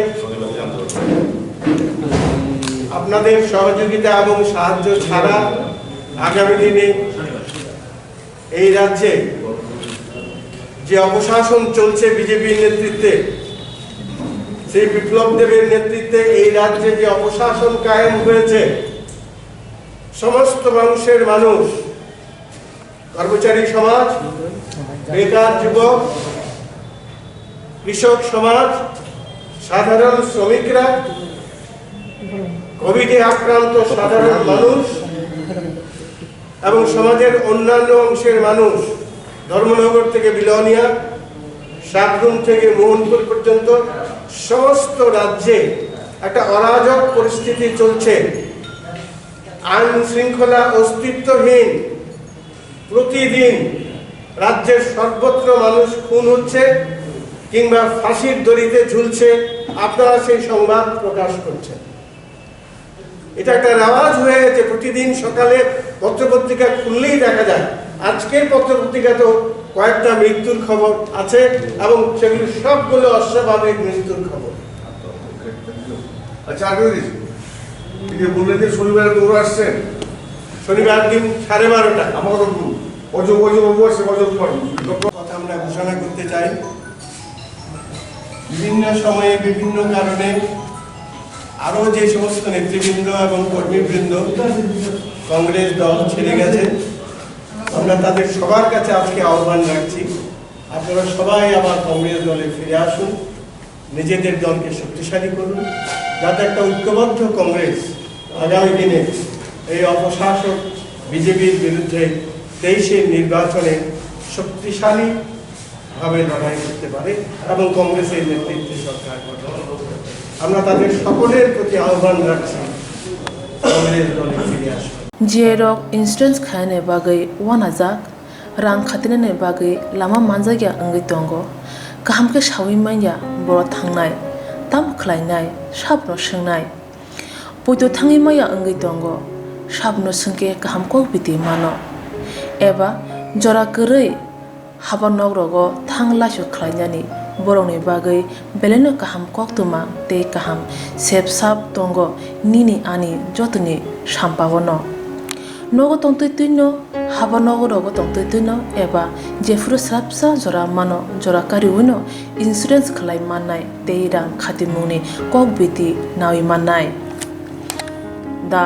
আপনাদের সহযোগিতা এবং সাহায্য ছাড়া আগামী দিনে এই রাজ্যে যে অপশাসন চলছে বিজেপির নেতৃত্বে, সেই বিপ্লব দেবের নেতৃত্বে এই রাজ্যে যে অপশাসন কায়েম হয়েছে, সমস্ত মানুষের মানুষ, কর্মচারী সমাজ, বেকার যুবক, কৃষক সমাজ, সাধারণ শ্রমিকরা, কোভিডে আক্রান্ত সাধারণ মানুষ এবং সমাজের অন্যান্য অংশের মানুষ, ধর্মনগর থেকে বিলোনিয়া, সাবরুম থেকে মোহনপুর পর্যন্ত সমস্ত রাজ্যে একটা অরাজক পরিস্থিতি চলছে। আইন শৃঙ্খলা অস্তিত্বহীন। প্রতিদিন রাজ্যের সর্বত্র মানুষ খুন হচ্ছে কিংবা ফাঁসির দড়িতে ঝুলছে, আপনারা সেই সংবাদ প্রকাশ করছেন। এটা একটা রেওয়াজ হয়ে গেছে, প্রতিদিন সকালে পত্রপত্রিকা খুললেই দেখা যায়। আজকের পত্রপত্রিকা তো কয়েকটা মৃত্যুর খবর আছে এবং সেগুলো সবগুলো অস্বাভাবিক মৃত্যুর খবর। আচ্ছা, আগে দিস। এই যে বললেন যে শনিবার দৌড় আসছেন, শনিবার দিন সাড়ে বারোটা। আমার তো অজয়, অজয় বাবু আসছে, অজয় কুমার। কথা আমরা ঘোষণা করতে চাই। বিভিন্ন সময়ে বিভিন্ন কারণে আরও যে সমস্ত নেতৃবৃন্দ এবং কর্মীবৃন্দ কংগ্রেস দল ছেড়ে গেছে, আমরা তাদের সবার কাছে আজকে আহ্বান রাখছি, আপনারা সবাই আবার কংগ্রেস দলে ফিরে আসুন, নিজেদের দলকে শক্তিশালী করুন, যাতে একটা ঐক্যবদ্ধ কংগ্রেস আগামী দিনে এই অপশাসক বিজেপির বিরুদ্ধে তেইশের নির্বাচনে শক্তিশালী ভাবে লড়াই করতে পারে এবং কংগ্রেসের নেতৃত্বে সরকার গঠন করতে পারে। আমরা তাদের সকলের প্রতি আহ্বান রাখছি, কংগ্রেস দলে ফিরে আসুন। G I rok insurance khaina bagwi uanajak, rang khatinani bagwi lama manjakya wngwi tongo. Kaham khe saui manya borok thangnai, tamo khlainai, sabono swngnai. Poito thangwi maya wngwi tongo, sabono swngkhe kaham kok biti mano. Eba jora kwrwi haba nok rogo thang laisu khlainani borokni bagwi belaino kaham koktwma tei kaham sep sap tongo nini ani jotoni sampao no. Nogo tongtwi twino, haba nogo rogo tongtwi twino eba jephuru swrapsa jora mano jora kariwino insurance khlai mannai tei rang khatimungni kok biti nawi mannai. The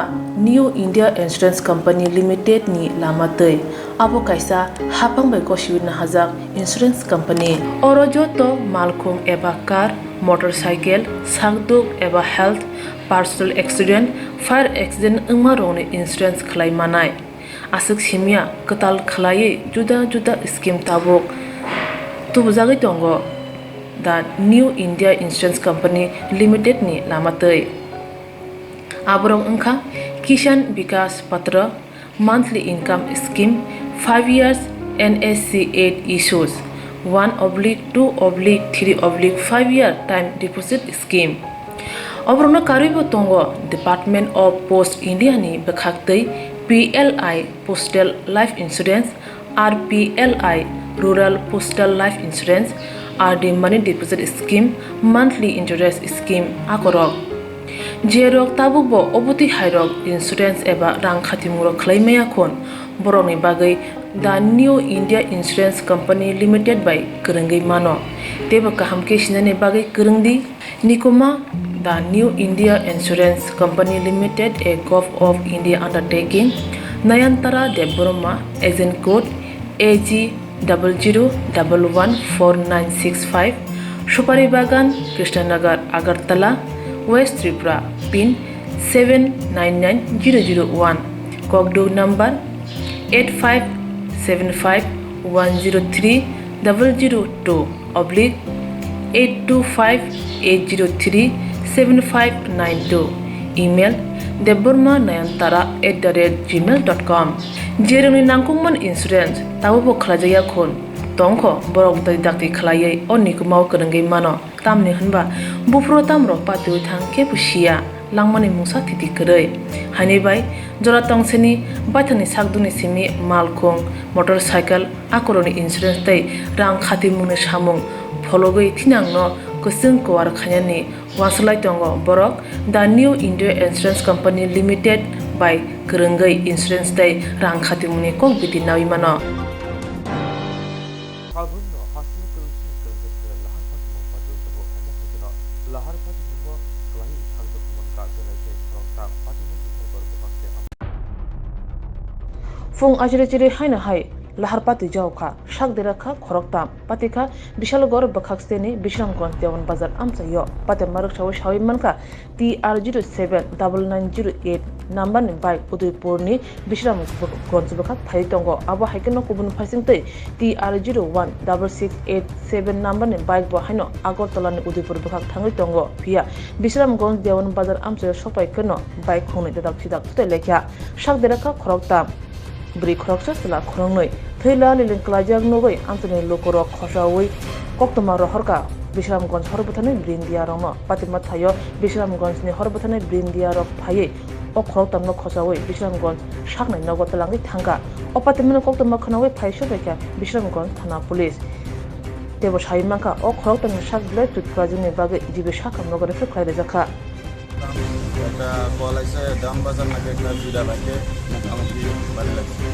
New India Insurance Company Limited ni lama twi. Abo kaisa haphang bai gosiwi nahajak insurance company. Oro joto malkhung eba car, motorcycle, sakduk eba health, personal accident, fire accident wngma rokni insurance khlai manai. Aswk simya kwtal khlaiwi juda juda scheme tabuk tubujagwi tongo The New India Insurance Company Limited ni lama twi. Aborok wngkha Kisan Vikas Patra, monthly income scheme, five years N S C eight issues, one oblique two oblique three oblique five year time deposit scheme. Oborokno karwibo tongo Department of Post India ni bwkhaktwi P L I Postal Life Insurance, R P L I Rural Postal Life Insurance, R D Money Deposit Scheme, Monthly Interest Scheme akorok. Jerok tabukbo obotwi hairok insurance eba rang khatimungrok khlai maya khun, borokni bagwi The New India Insurance Company Limited bai kwrwngwi mano, teibo kaham khe sinani bagwi kwrwng di. Nikuma, The New India Insurance Company Limited, a Govt of India undertaking, Nayantara Debbarma, agent code A G double zero double one four nine six five, Supari Bagan, Krishnanagar, Agartala, West Tripura, pin seven nine nine zero zero one, Kokduk number eight five seven five one zero three double zero two oblique eight two five eight zero three seven five nine two, email debbarma nayantara at the rate gmail dot com. Jerokni nangkukmani insurance tabukbo khlaijakya khun tongkho, borok bwtwi dakti khlaiwi o nikumao kwrwngwi mano. Tamni hwnba buphuru tamrok patiwi thang khe bo siya, langmani mungsa thiti kwrwi. Haini bai jora tongseni baithangni sakdukni simi malkhung, motorcycle, akorokni insurance tei rang khatimungni samung phologwi thinangno kwchwng kwar khainani uansuk lai tongo borok The New India Insurance Company Limited bai kwrwngwi insurance tei rang khatimungni kok biti naui mano. Salbrumno hasteo kwrwngsini kwrwngkhe se lahar phatimung patwi tongo. Omo hai kheno lahar phatimungbo kwlaiwi sakduk hwnmani kha, belai khe khoroktham patimung bwsarkor bwkhak se amo. Phung achiri chiri haino hai lahar patwi jao kha, sak dera kha khoroktham, pati kha Bishalgarh bwkhak steni Bisramganj Dewan Bazar amchaio. Patima rwksaui saui mankha T R zero seven double nine zero eight number ni bike Udaipur ni Bisramganj bwkhak phaiwi tongo. Abo hai kheno kubun phaisingtwi T R zero one double six eight seven number ni bike bo haino Agartala ni Udaipur bwkhak thangwi tongo. Phiya Bisramganj Dewan Bazar amchaio sokphai kheno bike khungni dadak thidak thutai laikha. Sak dera kha khoroktham. Bwrwi khoroksa chwla khoroknwi thwi la liling klaijak nugwi amchaini lukurok khosaui koktwma rohorkha Bisramganj hor bwtharni brindiarokno. Patima thaio Bisramganjni hor bwtharni brindiarok phaiwi o khoroktham no khosaui Bisramganj saknai nogo twlangwi thangkha. O patimano koktwma khnaui phai sobaikha Bisramganj thana police. Teibo sai mankha o khoroktham ni sak belai tut phrajwkni bagwi D B sakam nogo refer khlai rijakha. একটা কল আইছে দাম বাজার নাকি একটা দুইটা বাইকে মোটামুটি বাড়ি লাগছে।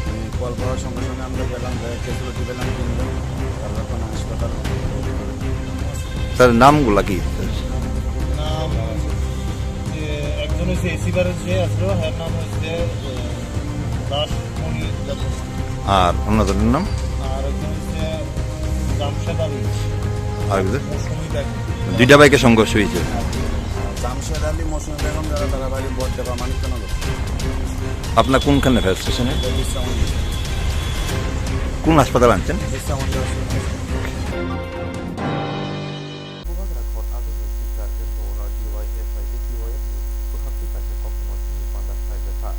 আমি কল করার সঙ্গে সঙ্গে আমরা গেলাম, গিয়ে ক্যাজুয়ালিটি পেলাম তিনজন, তারপর কোনো হাসপাতাল। তার নামগুলা কি? নাম, যে একজন হচ্ছে এসি ব্যারেজ যে আসলো, এর নাম হচ্ছে, এ, দাস মণি দেববর্মা। আর অন্যজনের নাম? আর একজন হচ্ছে জামশেদ আলী। আর একজন? মৌসুমী বেগম। দুইটা বাইকে সংঘর্ষ হয়েছে। জামশেদ আলী, মৌসুমী বেগম, যারা তারা বাড়ি বড়দেবা মানিকনগর। আপনার কোনখানে ফায়ার স্টেশনে? বিরসা মুন্ডা। কোন হাসপাতাল আনছেন? Birsa Munda hospital. Bubagra khor aguni sikla rimbo no D Y F I tei T Y F ni bwkhak tei kaisa koktwma thwngwi panda khlaijakha.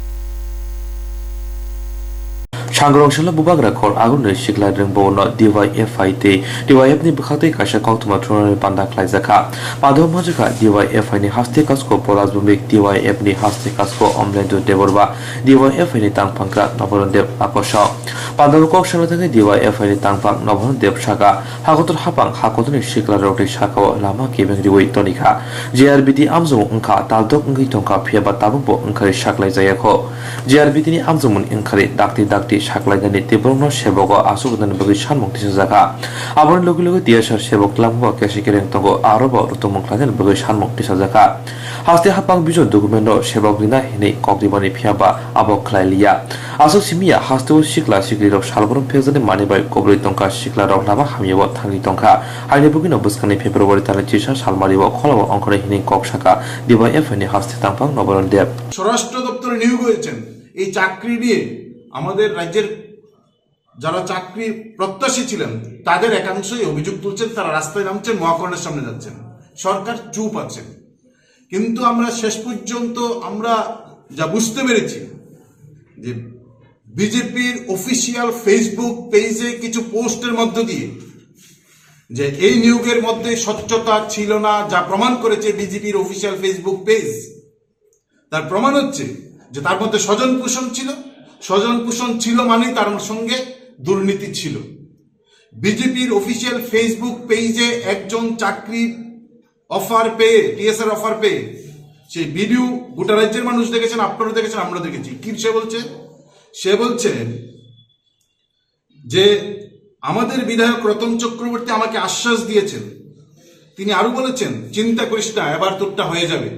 Sangrong salo bubagra khor aguni sikla rimbo no D Y F I tei T Y F ni bwkhak tei kaisa koktwma thwngwi panda khlaijakha. Panda wngjakha D Y F I ni haste kasko Polas Bhumik, T Y F ni haste kasko Omlendu Debbarma, D Y F I ni tangphangkra Noboron Deb Akosha. Panda o kok sana thangwi D Y F I ni tangphang Noboron Deb saka. Hakotor hapang hakotorni siklarokni sakao lama kebeng riwi tonikha. J R B T amjomung wngkha, taldok wngwi tongkha, phiyaba tabukbo wngkhari saklai jayakho. J R B T ni amjomungni wngkhari dakti dakti saklainani tei borokno sebogo aswk rwnani bagwi sanmung tisajakha. Aboni logi logi T S R sebok lamao kesi kereng tongo, arobo rwtwmung khlainani bagwi sanmung tisajakha. Haste hapang bijon document no sebok rina hinwi kok ribani phiyaba abo khlai liya. Aswk simi ya, hasteo sikla siklirok salbrum phekjaknai manwi bai kubui tongkha, siklarok lama hamyao thangwi tongkha. Haini bagwino bwskangni February talni chisa salmario kholao ongkhorwi hinwi kok saka D Y F I ni haste tangphang Noboron Deb. স্বরাষ্ট্র দপ্তরে নিয়োগ হয়েছেন, এই চাকরি নিয়ে আমাদের রাজ্যের যারা চাকরি প্রত্যাশী ছিলেন, তাদের একাংশই অভিযোগ তুলছেন, তারা রাস্তায় নামছেন, মহাকরণের সামনে যাচ্ছেন, সরকার চুপ আছেন। কিন্তু আমরা শেষ পর্যন্ত আমরা যা বুঝতে পেরেছি যে বিজেপির অফিসিয়াল Facebook পেজে কিছু পোস্টের মধ্য দিয়ে যে এই নিয়োগের মধ্যে স্বচ্ছতা ছিল না, যা প্রমাণ করেছে বিজেপির অফিসিয়াল Facebook পেজ। তার প্রমাণ হচ্ছে যে তার মধ্যে স্বজন পোষণ ছিল, স্বজন পোষণ ছিল মানেই তার সঙ্গে দুর্নীতি ছিল। বিজেপির অফিসিয়াল Facebook পেজে একজন চাকরি অফার পেয়ে, টিএসআর অফার পেয়ে সেই ভিডিও গোটা রাজ্যের মানুষ দেখেছেন, আপনারা দেখেছেন, আমরা দেখেছি। কি সে বলছে? সে বলছে যে আমাদের বিধায়ক রতন চক্রবর্তী আমাকে আশ্বাস দিয়েছেন, তিনি আরো বলেছেন, "চিন্তা করিস না, এবার তোরটা হয়ে যাবে।"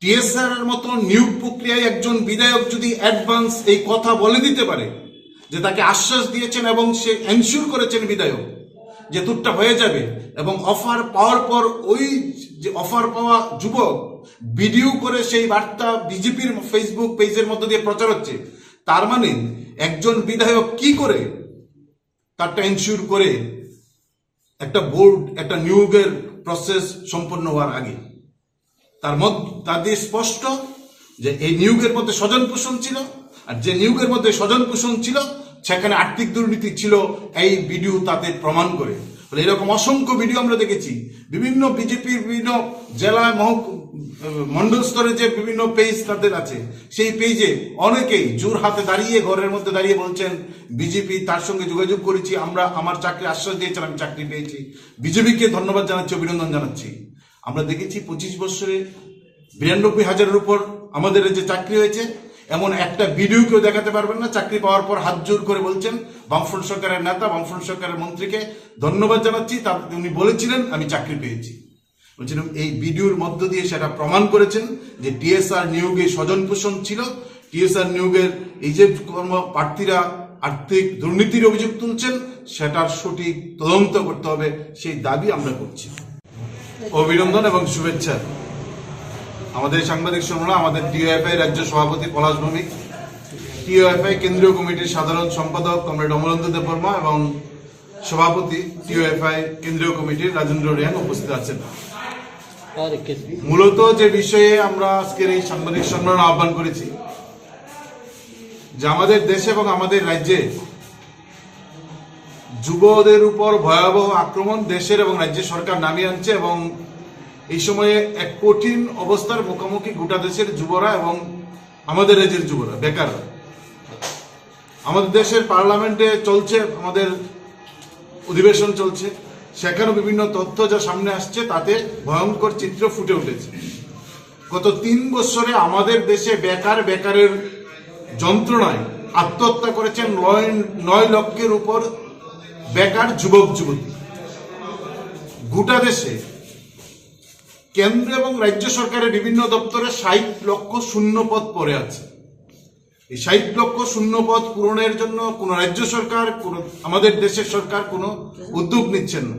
টিএসআর এর মতো নিয়োগ প্রক্রিয়ায় একজন বিধায়ক যদি অ্যাডভান্স এই কথা বলে দিতে পারে যে তাকে আশ্বাস দিয়েছেন এবং সে এনশিওর করেছেন বিধায়ক যে তোরটা হয়ে যাবে, এবং অফার পাওয়ার পর ওই যে অফার পাওয়া যুবক ভিডিও করে সেই বার্তা বিজেপির Facebook পেজের মধ্য দিয়ে প্রচার হচ্ছে, তার মানে একজন বিধায়ক কি করে তারটা এনশিওর করে একটা বোর্ড, একটা নিয়োগের প্রসেস সম্পন্ন হওয়ার আগে। তার মত-, তার দিয়ে স্পষ্ট যে এই নিয়োগের মধ্যে স্বজন পোষণ ছিল, আর যে নিয়োগের মধ্যে স্বজন পোষণ ছিল সেখানে আর্থিক দুর্নীতি ছিল, এই ভিডিও তাতে প্রমাণ করে। ফলে এরকম অসংখ্য ভিডিও আমরা দেখেছি, বিভিন্ন বিজেপির বিভিন্ন জেলা মহক-, মণ্ডল স্তরে যে বিভিন্ন পেজ তাদের আছে, সেই পেজে অনেকেই জোর হাতে দাঁড়িয়ে, ঘরের মধ্যে দাঁড়িয়ে বলছেন, "বিজেপি, তার সঙ্গে যোগাযোগ করেছি আমরা, আমার চাকরি আশ্বাস দিয়েছেন, আমি চাকরি পেয়েছি।" বিজেপিকে ধন্যবাদ জানাচ্ছি, অভিনন্দন জানাচ্ছি। আমরা দেখেছি পঁচিশ বছরে বিরানব্বই হাজারের উপর আমাদের রাজ্যে চাকরি হয়েছে, এমন একটা ভিডিও কেউ দেখাতে পারবেন না। চাকরি পাওয়ার পর হাত জোর করে বলছেন, বামফ্রন্ট সরকারের নেতা, বামফ্রন্ট সরকারের মন্ত্রীকে ধন্যবাদ জানাচ্ছি, তা উনি বলেছিলেন, "আমি চাকরি পেয়েছি।" বলছিলাম, এই ভিডিওর মধ্য দিয়ে সেটা প্রমাণ করেছেন যে টিএসআর নিয়োগে স্বজন পোষণ ছিল, টিএসআর নিয়োগের এই যে কর্ম প্রার্থীরা আর্থিক দুর্নীতির অভিযোগ তুলছেন, সেটার সঠিক তদন্ত করতে হবে, সেই দাবি আমরা করছি। অভিনন্দন এবং শুভেচ্ছা। আমাদের সাংবাদিক সম্মেলন, আমাদের টিওএফআই রাজ্য সভাপতি পলাশ ভৌমিক, টিওএফআই কেন্দ্রীয় কমিটির সাধারণ সম্পাদক কমরেড অমলেন্দু দেববর্মা এবং সভাপতি টিওএফআই কেন্দ্রীয় কমিটির রাজেন্দ্র রিয়াং উপস্থিত আছেন। মূলত যে বিষয়ে আমরা আজকের এই সাংবাদিক সম্মেলন আহ্বান করেছি, যে আমাদের দেশে এবং আমাদের রাজ্যে যুবদের উপর ভয়াবহ আক্রমণ দেশের এবং রাজ্য সরকার নামিয়ে আনছে, এবং এই সময়ে এক কঠিন অবস্থার মুখোমুখি গোটা দেশের যুবরা এবং আমাদের রাজ্যের যুবরা, বেকাররা। আমাদের দেশের পার্লামেন্টে চলছে, আমাদের অধিবেশন চলছে, সেখানেও বিভিন্ন তথ্য যা সামনে আসছে, তাতে ভয়ঙ্কর চিত্র ফুটে উঠেছে। গত তিন বছরে আমাদের দেশে বেকার, বেকারের যন্ত্রণায় আত্মহত্যা করেছেন নয়, নয় লক্ষের উপর বেকার যুবক যুবতী। গোটা দেশে কেন্দ্র এবং রাজ্য সরকারের বিভিন্ন দপ্তরে ষাট লক্ষ শূন্য পদ পড়ে আছে। এই ষাট লক্ষ শূন্য পদ পূরণের জন্য কোনো রাজ্য সরকার, কোনো আমাদের দেশের সরকার কোনো উদ্যোগ নিচ্ছেন না।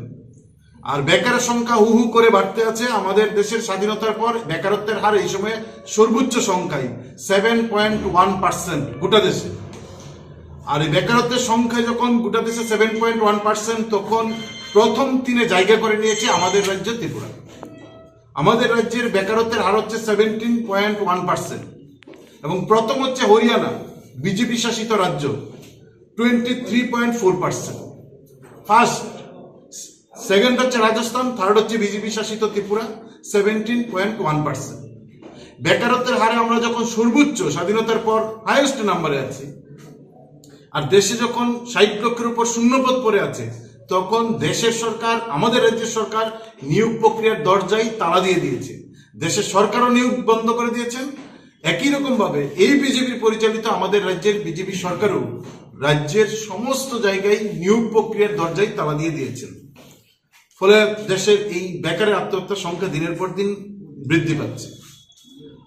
আর বেকারের সংখ্যা হু হু করে বাড়তে আছে। আমাদের দেশের স্বাধীনতার পর বেকারত্বের হার এই সময়ে সর্বোচ্চ সংখ্যায়, সেভেন পয়েন্ট ওয়ান পার্সেন্ট গোটা দেশে। আর এই বেকারত্বের সংখ্যা যখন গোটা দেশে সেভেন পয়েন্ট ওয়ান পার্সেন্ট, তখন প্রথম তিনে জায়গা করে নিয়েছে আমাদের রাজ্য ত্রিপুরা। আমাদের রাজ্যের বেকারত্বের হার হচ্ছে সেভেন্টিন পয়েন্ট ওয়ান পার্সেন্ট এবং প্রথম হচ্ছে হরিয়ানা, বিজেপি শাসিত রাজ্য, twenty three point four percent. First, second হচ্ছে রাজস্থান, থার্ড হচ্ছে বিজেপি শাসিত Tripura, seventeen point one percent. বেকারত্বের হারে আমরা যখন সর্বোচ্চ, স্বাধীনতার পর হায়েস্ট নাম্বারে আছি, আর দেশে যখন ষাট লক্ষের উপর শূন্যপদ পড়ে আছে, তখন দেশের সরকার, আমাদের রাজ্যের সরকার নিয়োগ প্রক্রিয়ার দরজায় তালা দিয়ে দিয়েছে। দেশের সরকারও নিয়োগ বন্ধ করে দিয়েছেন। একই রকম ভাবে এই বিজেপি পরিচালিত আমাদের রাজ্যের বিজেপি সরকারও রাজ্যের সমস্ত জায়গায় নিয়োগ প্রক্রিয়ার দরজায় তালা দিয়ে দিয়েছেন। ফলে দেশের এই বেকারের আত্মহত্যার সংখ্যা দিনের পর দিন বৃদ্ধি পাচ্ছে।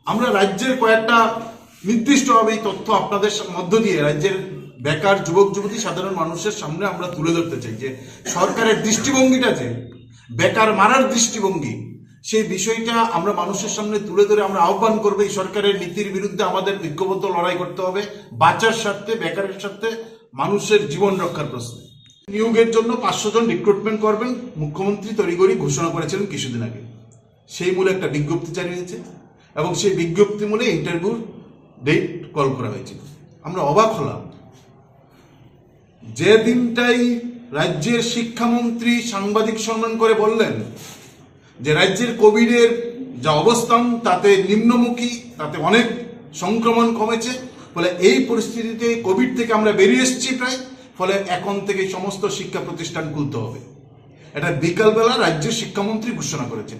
আমরা রাজ্যের কয়েকটা নির্দিষ্টভাবে এই তথ্য আপনাদের সা-, মধ্য দিয়ে রাজ্যের বেকার যুবক যুবতী, সাধারণ মানুষের সামনে আমরা তুলে ধরতে চাই যে সরকারের দৃষ্টিভঙ্গিটা যে বেকার মারার দৃষ্টিভঙ্গি, সেই বিষয়টা আমরা মানুষের সামনে তুলে ধরে আমরা আহ্বান করবো এই সরকারের নীতির বিরুদ্ধে আমাদের ঐক্যবদ্ধ লড়াই করতে হবে, বাঁচার স্বার্থে, বেকারের স্বার্থে, মানুষের জীবন রক্ষার প্রশ্নে। নিয়োগের জন্য পাঁচশো জন রিক্রুটমেন্ট করবেন, মুখ্যমন্ত্রী তড়িঘড়ি ঘোষণা করেছিলেন কিছুদিন আগে। সেই মূলে একটা বিজ্ঞপ্তি জারি হয়েছে এবং সেই বিজ্ঞপ্তি মূলে ইন্টারভিউর ডেট কল করা হয়েছিল। আমরা অবাক হলাম, যে দিনটাই রাজ্যের শিক্ষামন্ত্রী সাংবাদিক সম্মেলন করে বললেন যে রাজ্যের কোভিডের যা অবস্থান, তাতে নিম্নমুখী, তাতে অনেক সংক্রমণ কমেছে, ফলে এই পরিস্থিতিতে কোভিড থেকে আমরা বেরিয়ে এসেছি প্রায়, ফলে এখন থেকে সমস্ত শিক্ষা প্রতিষ্ঠান খুলতে হবে। এটা বিকালবেলা রাজ্যের শিক্ষামন্ত্রী ঘোষণা করেছেন।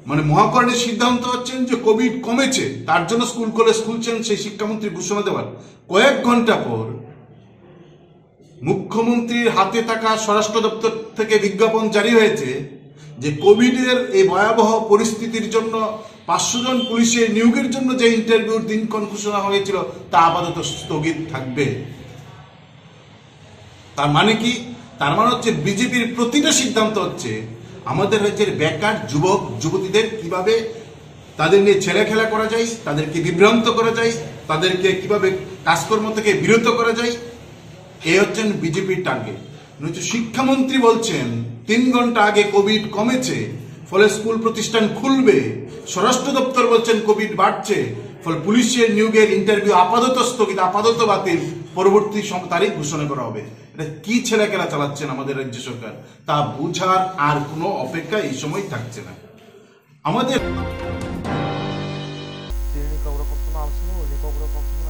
মানে মহাকরণের সিদ্ধান্ত হচ্ছেন যে কোভিড কমেছে, তার জন্য স্কুল কলেজ খুলছেন, সেই শিক্ষামন্ত্রী ঘোষণা দেওয়ার কয়েক ঘন্টা পর মুখ্যমন্ত্রীর হাতে থাকা স্বরাষ্ট্র দপ্তর থেকে বিজ্ঞাপন জারি হয়েছে যে কোভিডের এই ভয়াবহ পরিস্থিতির জন্য পাঁচশো জন পুলিশের নিয়োগের জন্য যে ইন্টারভিউর দিনক্ষণ ঘোষণা হয়েছিল, তা আপাতত স্থগিত থাকবে। তার মানে কি? তার মানে হচ্ছে বিজেপির প্রতিটা সিদ্ধান্ত হচ্ছে আমাদের রাজ্যের বেকার যুবক যুবতীদের কিভাবে, তাদের নিয়ে ছেলেখেলা করা যায়, তাদেরকে বিভ্রান্ত করা যায়, তাদেরকে কিভাবে কাজকর্ম থেকে বিরত করা যায়, এই হচ্ছেন বিজেপির টার্গেট। নয়তো শিক্ষামন্ত্রী বলছেন তিন ঘন্টা আগে কোভিড কমেছে, ফলে স্কুল প্রতিষ্ঠান খুলবে। স্বরাষ্ট্র দপ্তর বলছেন কোভিড বাড়ছে, ফলে পুলিশের নিয়োগের ইন্টারভিউ আপাতত স্থগিত, আপাতত বাতিল, পরবর্তী সম-, তারিখ ঘোষণা করা হবে। এটা কি ছেলেখেলা চালাচ্ছেন আমাদের রাজ্য সরকার, তা বুঝার আর কোনো অপেক্ষা এই সময় থাকছে না। আমাদের Tini ni kok rok koktwma ang sini, hwnwi kok rok koktwma.